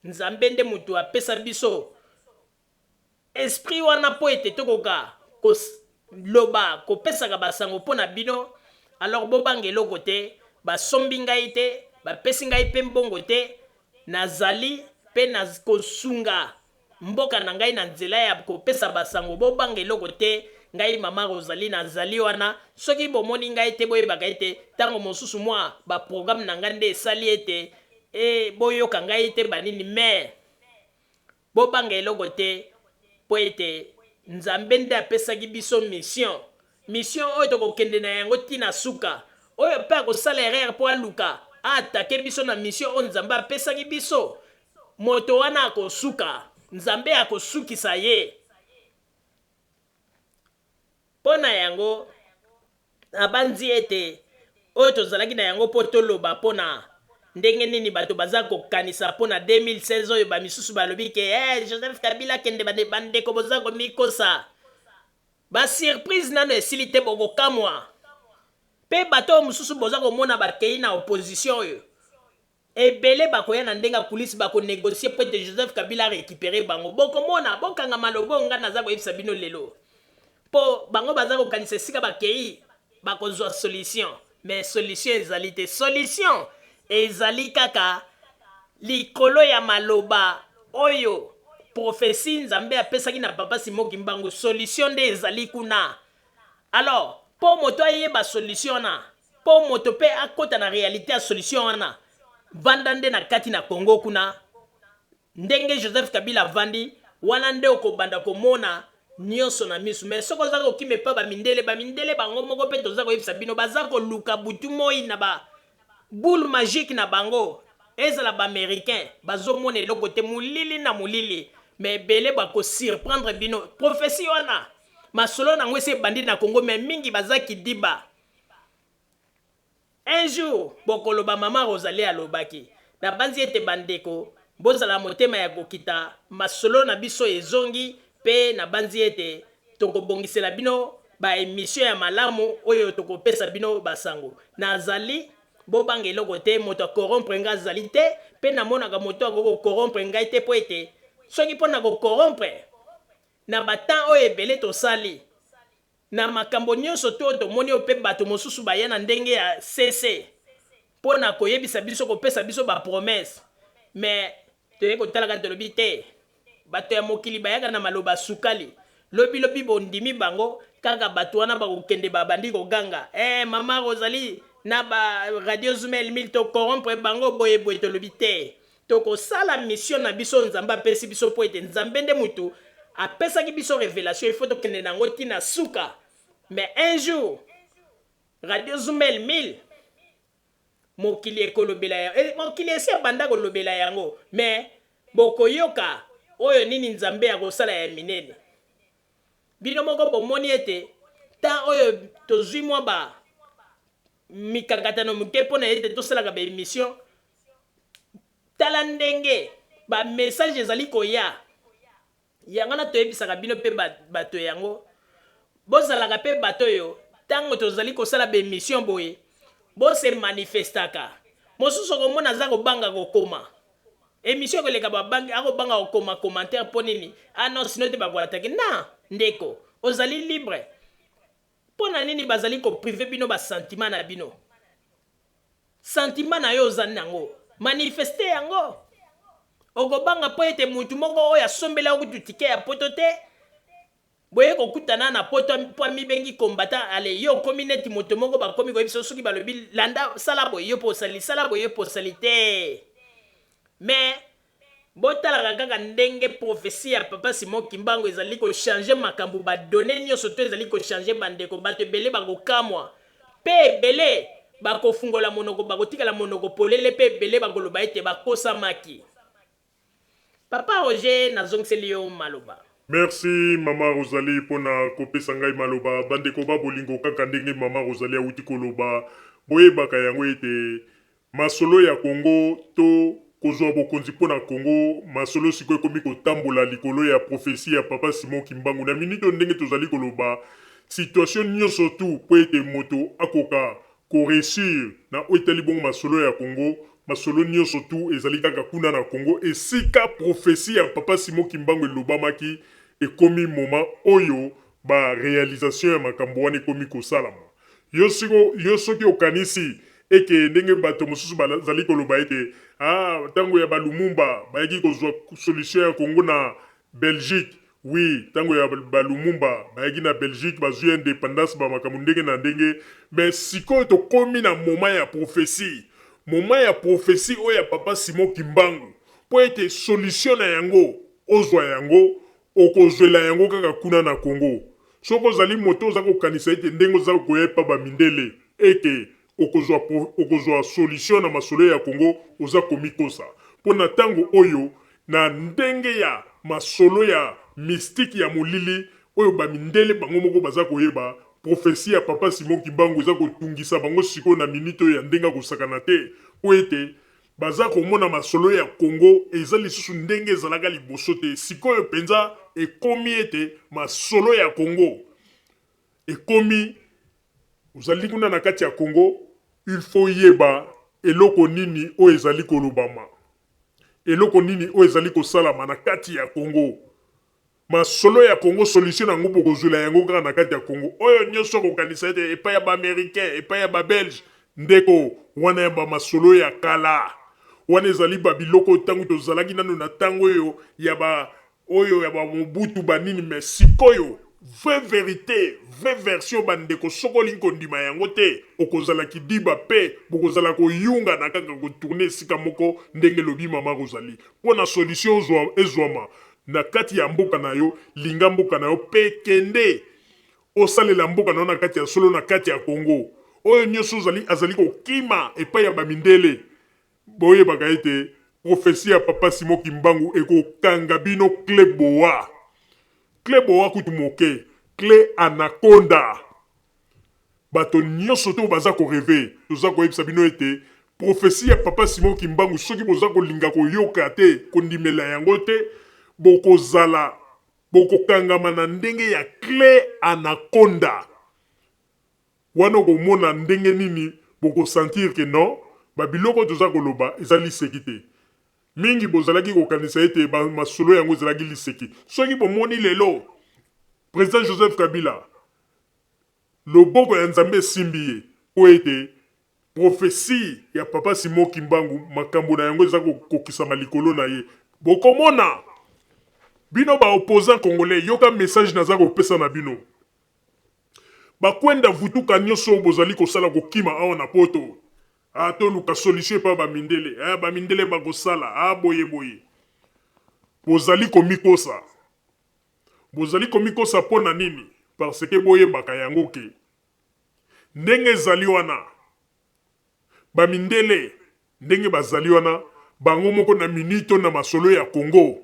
S2: Nzambe nde mutu apesa biso esprit wana mpo ete tokoka koloba, kopesaka ba sango mpo na bino. Alors bobanga eloko te, basombi ngai te, bapesi ngai mpe mbongo te, nazali mpe na kosunga mboka na ngai na nzela ya kopesa ba sango bobanga eloko te ngai mama Rosalie nazali wana soki bomoni ngai te boyebaka ete tango mosusu mua ba programme na ngai nde esali ete e boyoka ngai te banini mais bobanga eloko te po ete Nzambe nde apesaki biso mission mission oyo tokokende na yango ti na suka oyo pe akosala erreur po aluka. a-attaquer biso na mission oyo Nzambe apesaki biso, moto wana akosuka, Nzambe akosukisa ye. Mpo na yango, nabanzi ete oyo tozalaki na yango mpo toloba mpo na ndenge nini bato baza kokanisa mpo na 2016 oyo bamisusu balobi ke eh, Joseph Kabila akende, bandeko boza komikosa. Ba surprise nano esili te bokokamwa. Pe bato oyo mosusu boza komona bakeyi na opposition oyo ebele bakoya na ndenge ya coulisse bako negocier po ete Joseph Kabila a recuperer bango. Bokomona, bokanga maloba oyo ngai naza koyebisa bino lelo. Po bango baza kokanisa esika bakeyi bakozwa solution mais solution ezali te. Solution ezali kaka likolo ya maloba oyo prophetie Nzambe apesaki na papa Simon Kimbangu, solution nde ezali kuna. Alors po moto ayeba solution wana, po moto pe akota na realite ya solution wana, vanda nde na kati na Congo kuna Ndenge Joseph Kabila avandi wana nde okobanda komona nionso na misu mais soki oza kokima epa ba mindele, ba mindele bango moko pe toza koyebisa bino baza koluka butu moyi na ba boule magique na bango ezala ba americain bazomona eloko te molili na molili mais ebele bako surprendre bino prophetie wana masolo nango esi ebandi na Congo mais mingi baza kidiba. Un jour bokoloba maman Rosalie alobaki. Nabanzi ete bandeko bozala motema ya kokita, masolo na biso ezongi pe nabanzi ete tokobongisela bino ba emissions ya malamu oyo tokopesa bino ba sango. Nazali bobanga eloko te, moto a corrompre ngai azali te pe namonaka moto akoki ko corrompre ngai te po ete soki pona ko corrompre na ba temps oyo ebele tosali Na makambo nyonso to oyo tomoni oyo mpe bato mosusu baya na ndenge ya sese mpo na koyebisa biso, kopesa biso ba promesses, mais toye kotala kaka tolobi te, bato ya mokili bayaka na maloba sukali, lobi lobi bondimi bango, kaka bato wana bakokende babandi koganga, eh mama Rosalie na ba radio Zumel 1000 to corrompre bango boye boye, tolobi te, Tokosala mission na biso oyo Nzambe apesi biso mpo ete Nzambe nde mutu apesaki biso revelation, il faut tokende na yango ti na suka. Mais un jour Radio Zumel 1000 mokili ekolobela yango, eh, mokili esi ebanda kolobela yango, mais bokoyoka oyo nini Nzambe akosala ya minene. Bino moko bomoni ete temps oyo tozwi mwa ba mikakatano moke mpo na ete tosalaka ba emission, Tala ndenge ba message ezali koya. Yango wana toyebisaka bino pe bato yango, bozalaka pe bato oyo tango tozali kosala ba emission boye, bo se manifestaka. Mosusu okomona aza kobanga kokoma. Emission ekoleka babangi, akobanga kokoma commentaire po nini? Ah non, sinon te bako attaquer. Non, ndeko, ozali libre. Po na nini bazali ko priver bino ba sentiments na bino? Sentiment na yo ozali na yango, manifester yango. Okobanga po ete mutu moko oyo asombela yo kutu ticket ya poto te, boye kokutana na poto po amibengi combattant, allez yo okomi neti moto moko bakomi koyebisa yo soki balobi landa sala boye yo pe osali, sala boye yo pe osali te. Mais Botalaka kaka ndenge prophetie ya papa Simon Kimbangu ezali ko changer makambu ba donnees nionso to ezali ko changer ba ndeko batu ebele bakokamwa pe ebele bakofungola monoko bakotikala monoko polele pe ebele bakoloba ete bakosamaki. Papa Roger nazongiseli yo maloba.
S1: Merci maman Rosalie pona kopesa ngai maloba. Bandeko ba bolingo kaka ndenge maman Rosalie awuti koloba boyebaka yango ete Masolo ya Congo to kozua bokonzi mpo na Congo, masolo sikoyo ekomi kotambola likolo ya prophetie ya Papa Simon Kimbangu. Na minute oyo ndenge tozali koloba, situation nioso tout mpo ete moto akoka ko reussir na oyo etali bongo masolo ya Congo, masolo nioso tout ezali kaka kuna na Congo esika prophetie ya Papa Simon Kimbangu elobamaki, ekomi moment oyo ba realisation ya makambo wana ekomi kosalama. Yo siko, yo soki okanisi eke ndenge bato mosusu bazali koloba ete ah, tango ya ba Lumumba bayaki kozwa solution ya Congo na Belgique. Oui, tango ya ba Lumumba bayaki na Belgique bazwi independance ba makambo ndenge na ndenge, mais sikoyo tokomi na moment ya prophetie, moment ya prophetie oyo ya papa Simon Kimbangu, mpo ete solution na yango ozwa yango Okozwela yango kaka kuna na Congo. Soki ozali moto oza kokanisa ete ndenge oza koya epa ba mindele ete okozwa okozwa solution na masolo ya Congo oza komikosa mpo na ntango oyo na ndenge ya masolo ya mystique ya molili oyo ba mindele bango moko baza koyeba prophetie ya papa Simon Kimbangu eza kotungisa bango sikoyo na minute oyo ya ndenge ya kosakana te mpo ete baza komona masolo ya Congo eza lisusu ndenge ezalaka liboso te sikoyo mpenza ekomi ete masolo ya Congo ekomi ozali kuna na kati ya Congo il faut yeba eloko nini oyo ezali kolobama eloko nini oyo ezali kosalama na kati ya Congo masolo ya Congo solution na yango bokozwela yango kaka na kati ya Congo oyo nyonso akokanisa ete epai ya ba-américain epai ya ba-belge ndeko wana ya bamasolo ya kala wana ezali babiloko ntango tozalaki nano na ntango oyo ya ba oyo ya ba Mobutu ba nini mais sikoyo vraie verite vraie version ba ndeko soki olingi kondima yango te okozala kidiba pe bokozala koyungana kaka ko tourner esika moko ndenge elobi mama Rosalie mpo na solution ozwa ezwama na kati ya mboka na yo linga mboka na yo pe kende osalela mboka na yo na kati ya solo na kati ya Congo oyo nioso ozali azali kokima epai ya ba mindele Boyebaka ete prophetie ya papa Simon Kimbangu ekokanga bino cle boa. Cle boa kutu moke, cle anaconda. Bato nionso to baza ko rever, toza koyebisa bino ete prophetie ya papa Simon Kimbangu soki boza kolinga koyoka te, kondimela yango te, bokozala bokokangama na ndenge ya cle anaconda. Wana okomona ndenge nini boko sentir que non ba biloko oyo toza koloba eza liseki te. Mingi bozalaki kokanisa ete ba masolo yango ezalaki liseki. Soki bomoni lelo President Joseph Kabila loboko ya Nzambe esimbi ye mpo ete prophetie ya Papa Simon Kimbangu makambo na yango eza kokokisama likolo na ye. Bokomona! Bino ba opposants congolais yoka message naza kopesa na bino. Ba kwenda vutuka nioso oyo bozali kosala kokima awa na poto ah toluka solution epa ba mindele eh ba mindele bakosala ah boye boye bozali komikosa bozali komikosa po na nini parce que boyebaka yango ke ndenge ezali wana ba mindele ndenge bazali wana bango moko na minute oyo na masolo ya Congo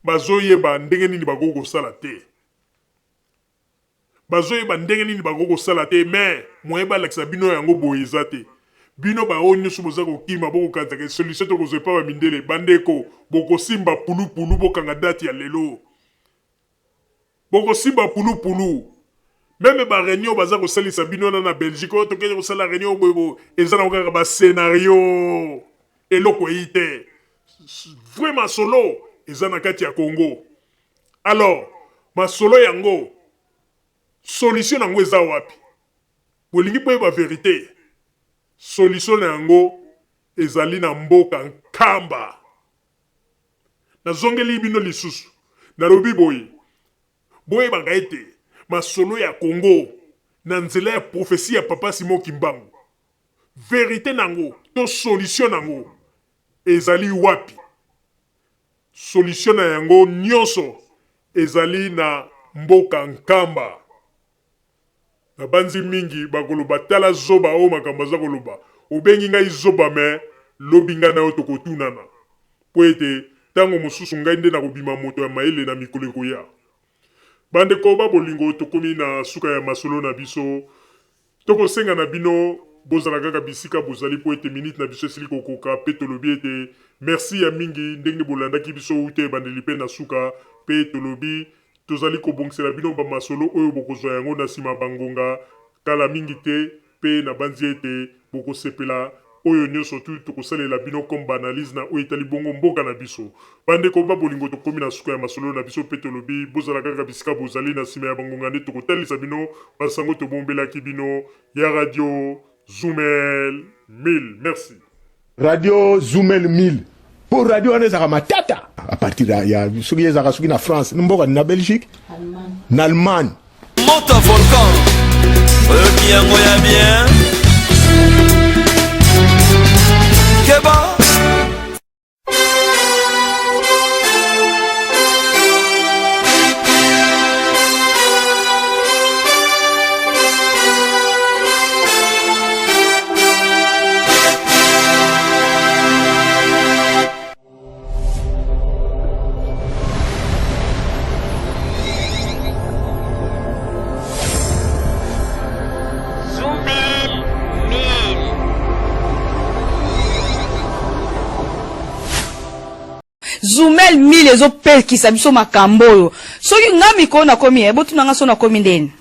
S1: bazoyeba ndenge nini bakoki kosala te. Bazoyeba ndenge nini bakoki kosala te mais moyen balakisa bino yango boye eza te. Bino ba oyo nioso boza kokima bokokanisa ke solution tokozwa epa ba mindele bandeko bokosimba pulu pulu bokanga date ya lelo. Bokosimba pulu pulu. Meme ba reunion baza kosalisa bino wana na Belgique oyo tokende kosala reunion boye boye eza nango kaka ba scenario eloko eyi te. Vrai masolo eza na kati ya Congo. Alors masolo yango solution na yango eza wapi? Bolingi boyeba verite? Solution na yango ezali na mboka Nkamba. Nazongeli bino lisusu, nalobi boye, boyebaka ete masolo ya Congo na nzela ya prophetie ya Papa Simon Kimbangu, verite na yango to solution na yango ezali wapi? Solution na yango nionso ezali na mboka Nkamba. Nabanzi mingi bakoloba tala zoba oyo makambo aza koloba. Obengi ngai zoba mais lobi ngai na yo tokotunana. Mpo ete tango mosusu ngai nde nakobima moto ya mayele na mikolo ekoya. Bandeko ba bolingo tokomi na suka ya masolo na biso. Tokosenga na bino bozala kaka bisika bozali mpo ete minute na biso esili kokoka mpe tolobi ete merci ya mingi ndenge bolandaki biso uta ebandeli mpe na suka mpe tolobi tozali kobongisela bino ba masolo oyo bokozwa yango na sima ba ngonga kala mingi te mpe nabanzi ete bokosepela oyo nionso tout tokosalela bino comme ba analyse na oyo etali bongo mboka na biso. Ba ndeko ba bolingo tokomi na suka ya masolo na biso pe tolobi bozala kaka bisika bozali na sima ya ba ngonga nde tokotalisa bino ba sango tobombelaki bino ya radio Zumel 1000. Merci.
S3: Radio Zumel 1000 po radio wana ezalaka matata à partir ya, ya soki ezalaka soki na France mboka na Belgique na Allemagne
S4: Moto volcan oyoki yango ya bien keba
S5: Zumel 1000 ezopekisa biso makambo oyo. Soki nga mikolo nakomi eh, botuna nga so nakomi ndeni.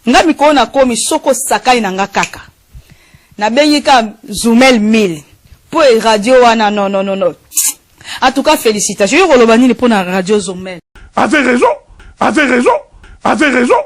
S5: Nga mikolo nakomi soki osakani na nga kaka. Nabengi ka Zumel 1000 po e radio wana non non non non. En tout cas félicitations. Yo koloba nini pona radio Zumel?
S1: Avait raison, avait raison, avait raison.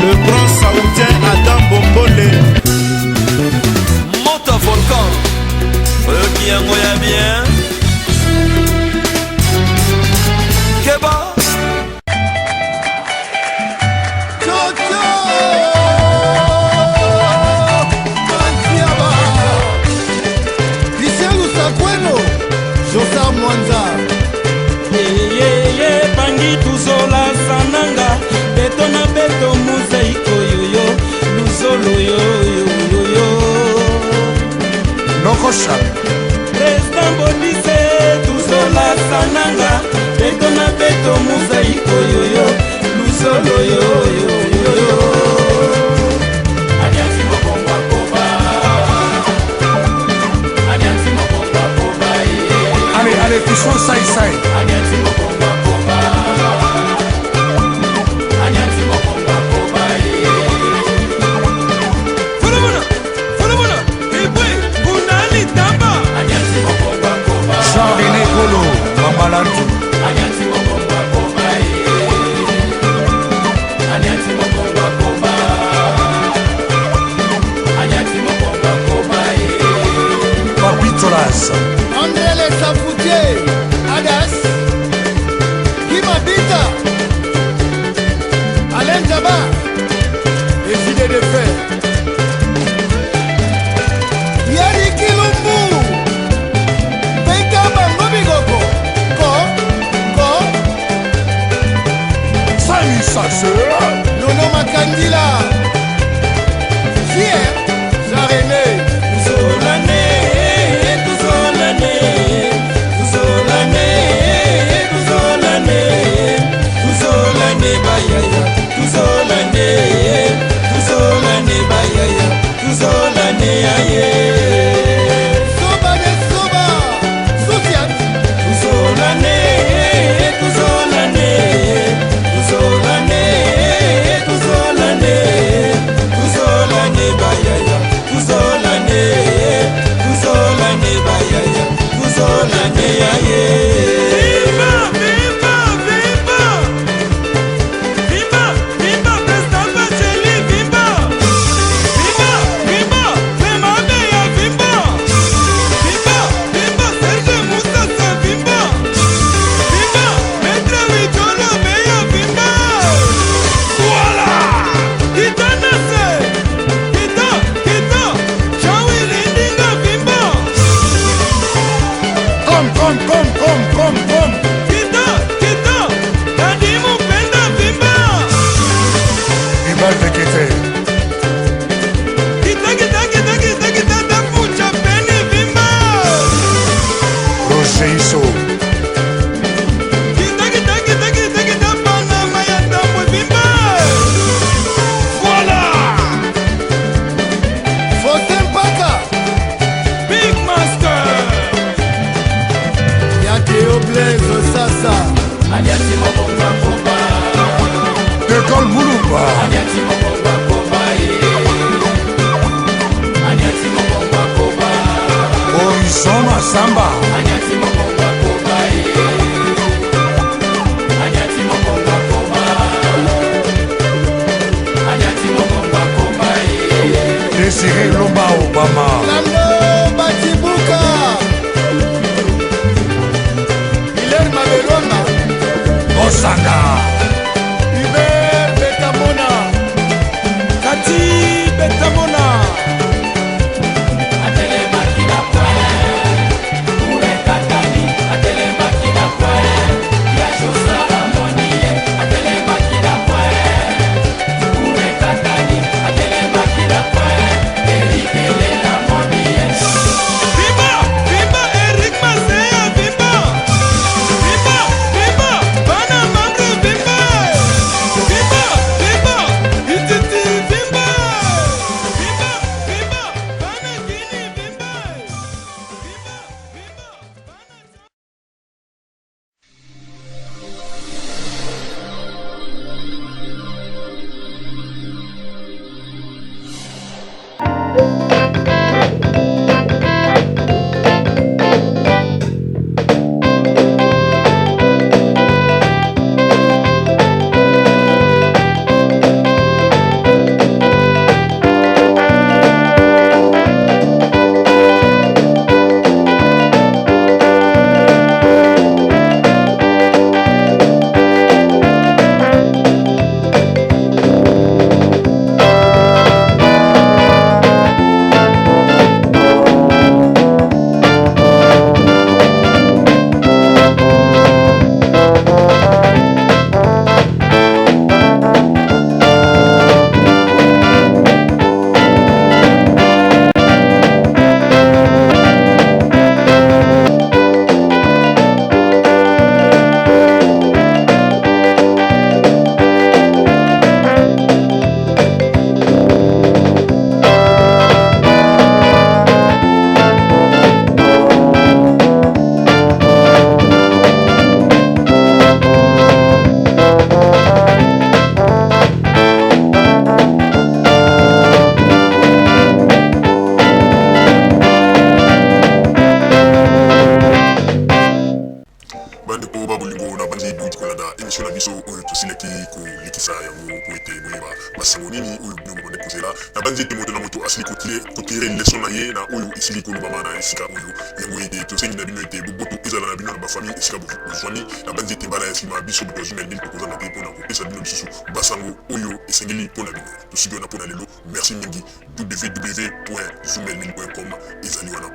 S4: Le grand saoudien Adam Bokole. Moto volcan. Oyoki yango ya bien. Keba.
S7: Christian Lusakweno, Josar Mwanza.
S14: Yeyeye bangi tuzola sananga beto na beto mozaiko yoyo luzolo yoyoyoyo
S15: Nokosha
S14: President Bodise tuzola sananga beto na beto mozaiko yoyo luzolo yoyoyoyo
S15: Allez, allez, Fiston Sai Sai. Jean-René Golo, Mamalantou. Papi Tolas.
S7: André Le Safoutier, Adas, Kimabita, Alain Djaba, les idées de fer. Yannick Kilumbu, Beka Bango Bigoko, Ko, Ko,
S15: Sami Sasseur.
S7: Nono Makandila, Fier, Jean-René,
S14: Tuzolane, tuzolane, tuzolane, tuzolane, tuzolane bayaya, tuzolane, tuzolane bayaya, tuzolane aye.
S7: Soba de Soba, Soutiat,
S14: Tuzolane, tuzolane, tuzolane, tuzolane, tuzolane bayaya, tuzolane, tuzolane bayaya, tuzolane aye. Viva, viva, viva! Viva, viva, President Bacheli, viva! Viva, viva, Femabeya, viva! Viva, viva, Serge Moussassa, viva! Viva, Maître Wijolo, Beya, viva! Voilà! Kita Nase! Kita, kita! Jean-Willy Ndinga, viva!
S15: Comme, comme, comme, comme, comme, comme.
S14: Kita, kita! Kadimu Penda, viva!
S15: Ibal Tekete.
S14: Kita, kita, kita, kita, kita, Tafucha Peni, viva!
S15: Roger Isso.
S14: Kita, kita, kita, kita, kita, Panama ya Tambwe, viva! Voilà!
S7: Faustin Paka,
S14: Big Master!
S7: Yakeo Blaise Sasa,
S15: De Gaulle Moulumba. Horizon Massamba. Désiré Lomba Obama.
S7: Lando Batibuka, Hilaire Mabelwanga,
S15: Osanga.
S7: Hubert Betamona,
S6: Kati Betamona.
S1: Bandeko ba bolingo, nabanzi bowuti kolanda emission na biso oyo tosilaki kolekisa yango mpo ete boyeba basango nini oyo bino bobandaki kozela. Nabanzi ete moto na moto asili ko tirer leçon na ye na oyo esili kolobama na esika oyo. Yango ete tosengi na bino ete boboto ezala na bino na ba famille esika bozwami. Nabanzi ete mbala ya nsima biso bato ya Zumelmil tokozanga te mpo na kopesa bino lisusu basango oyo esengeli mpo na bino. Tosuki wana mpo na lelo. Merci mingi. www.zumelmil.com ezali wana.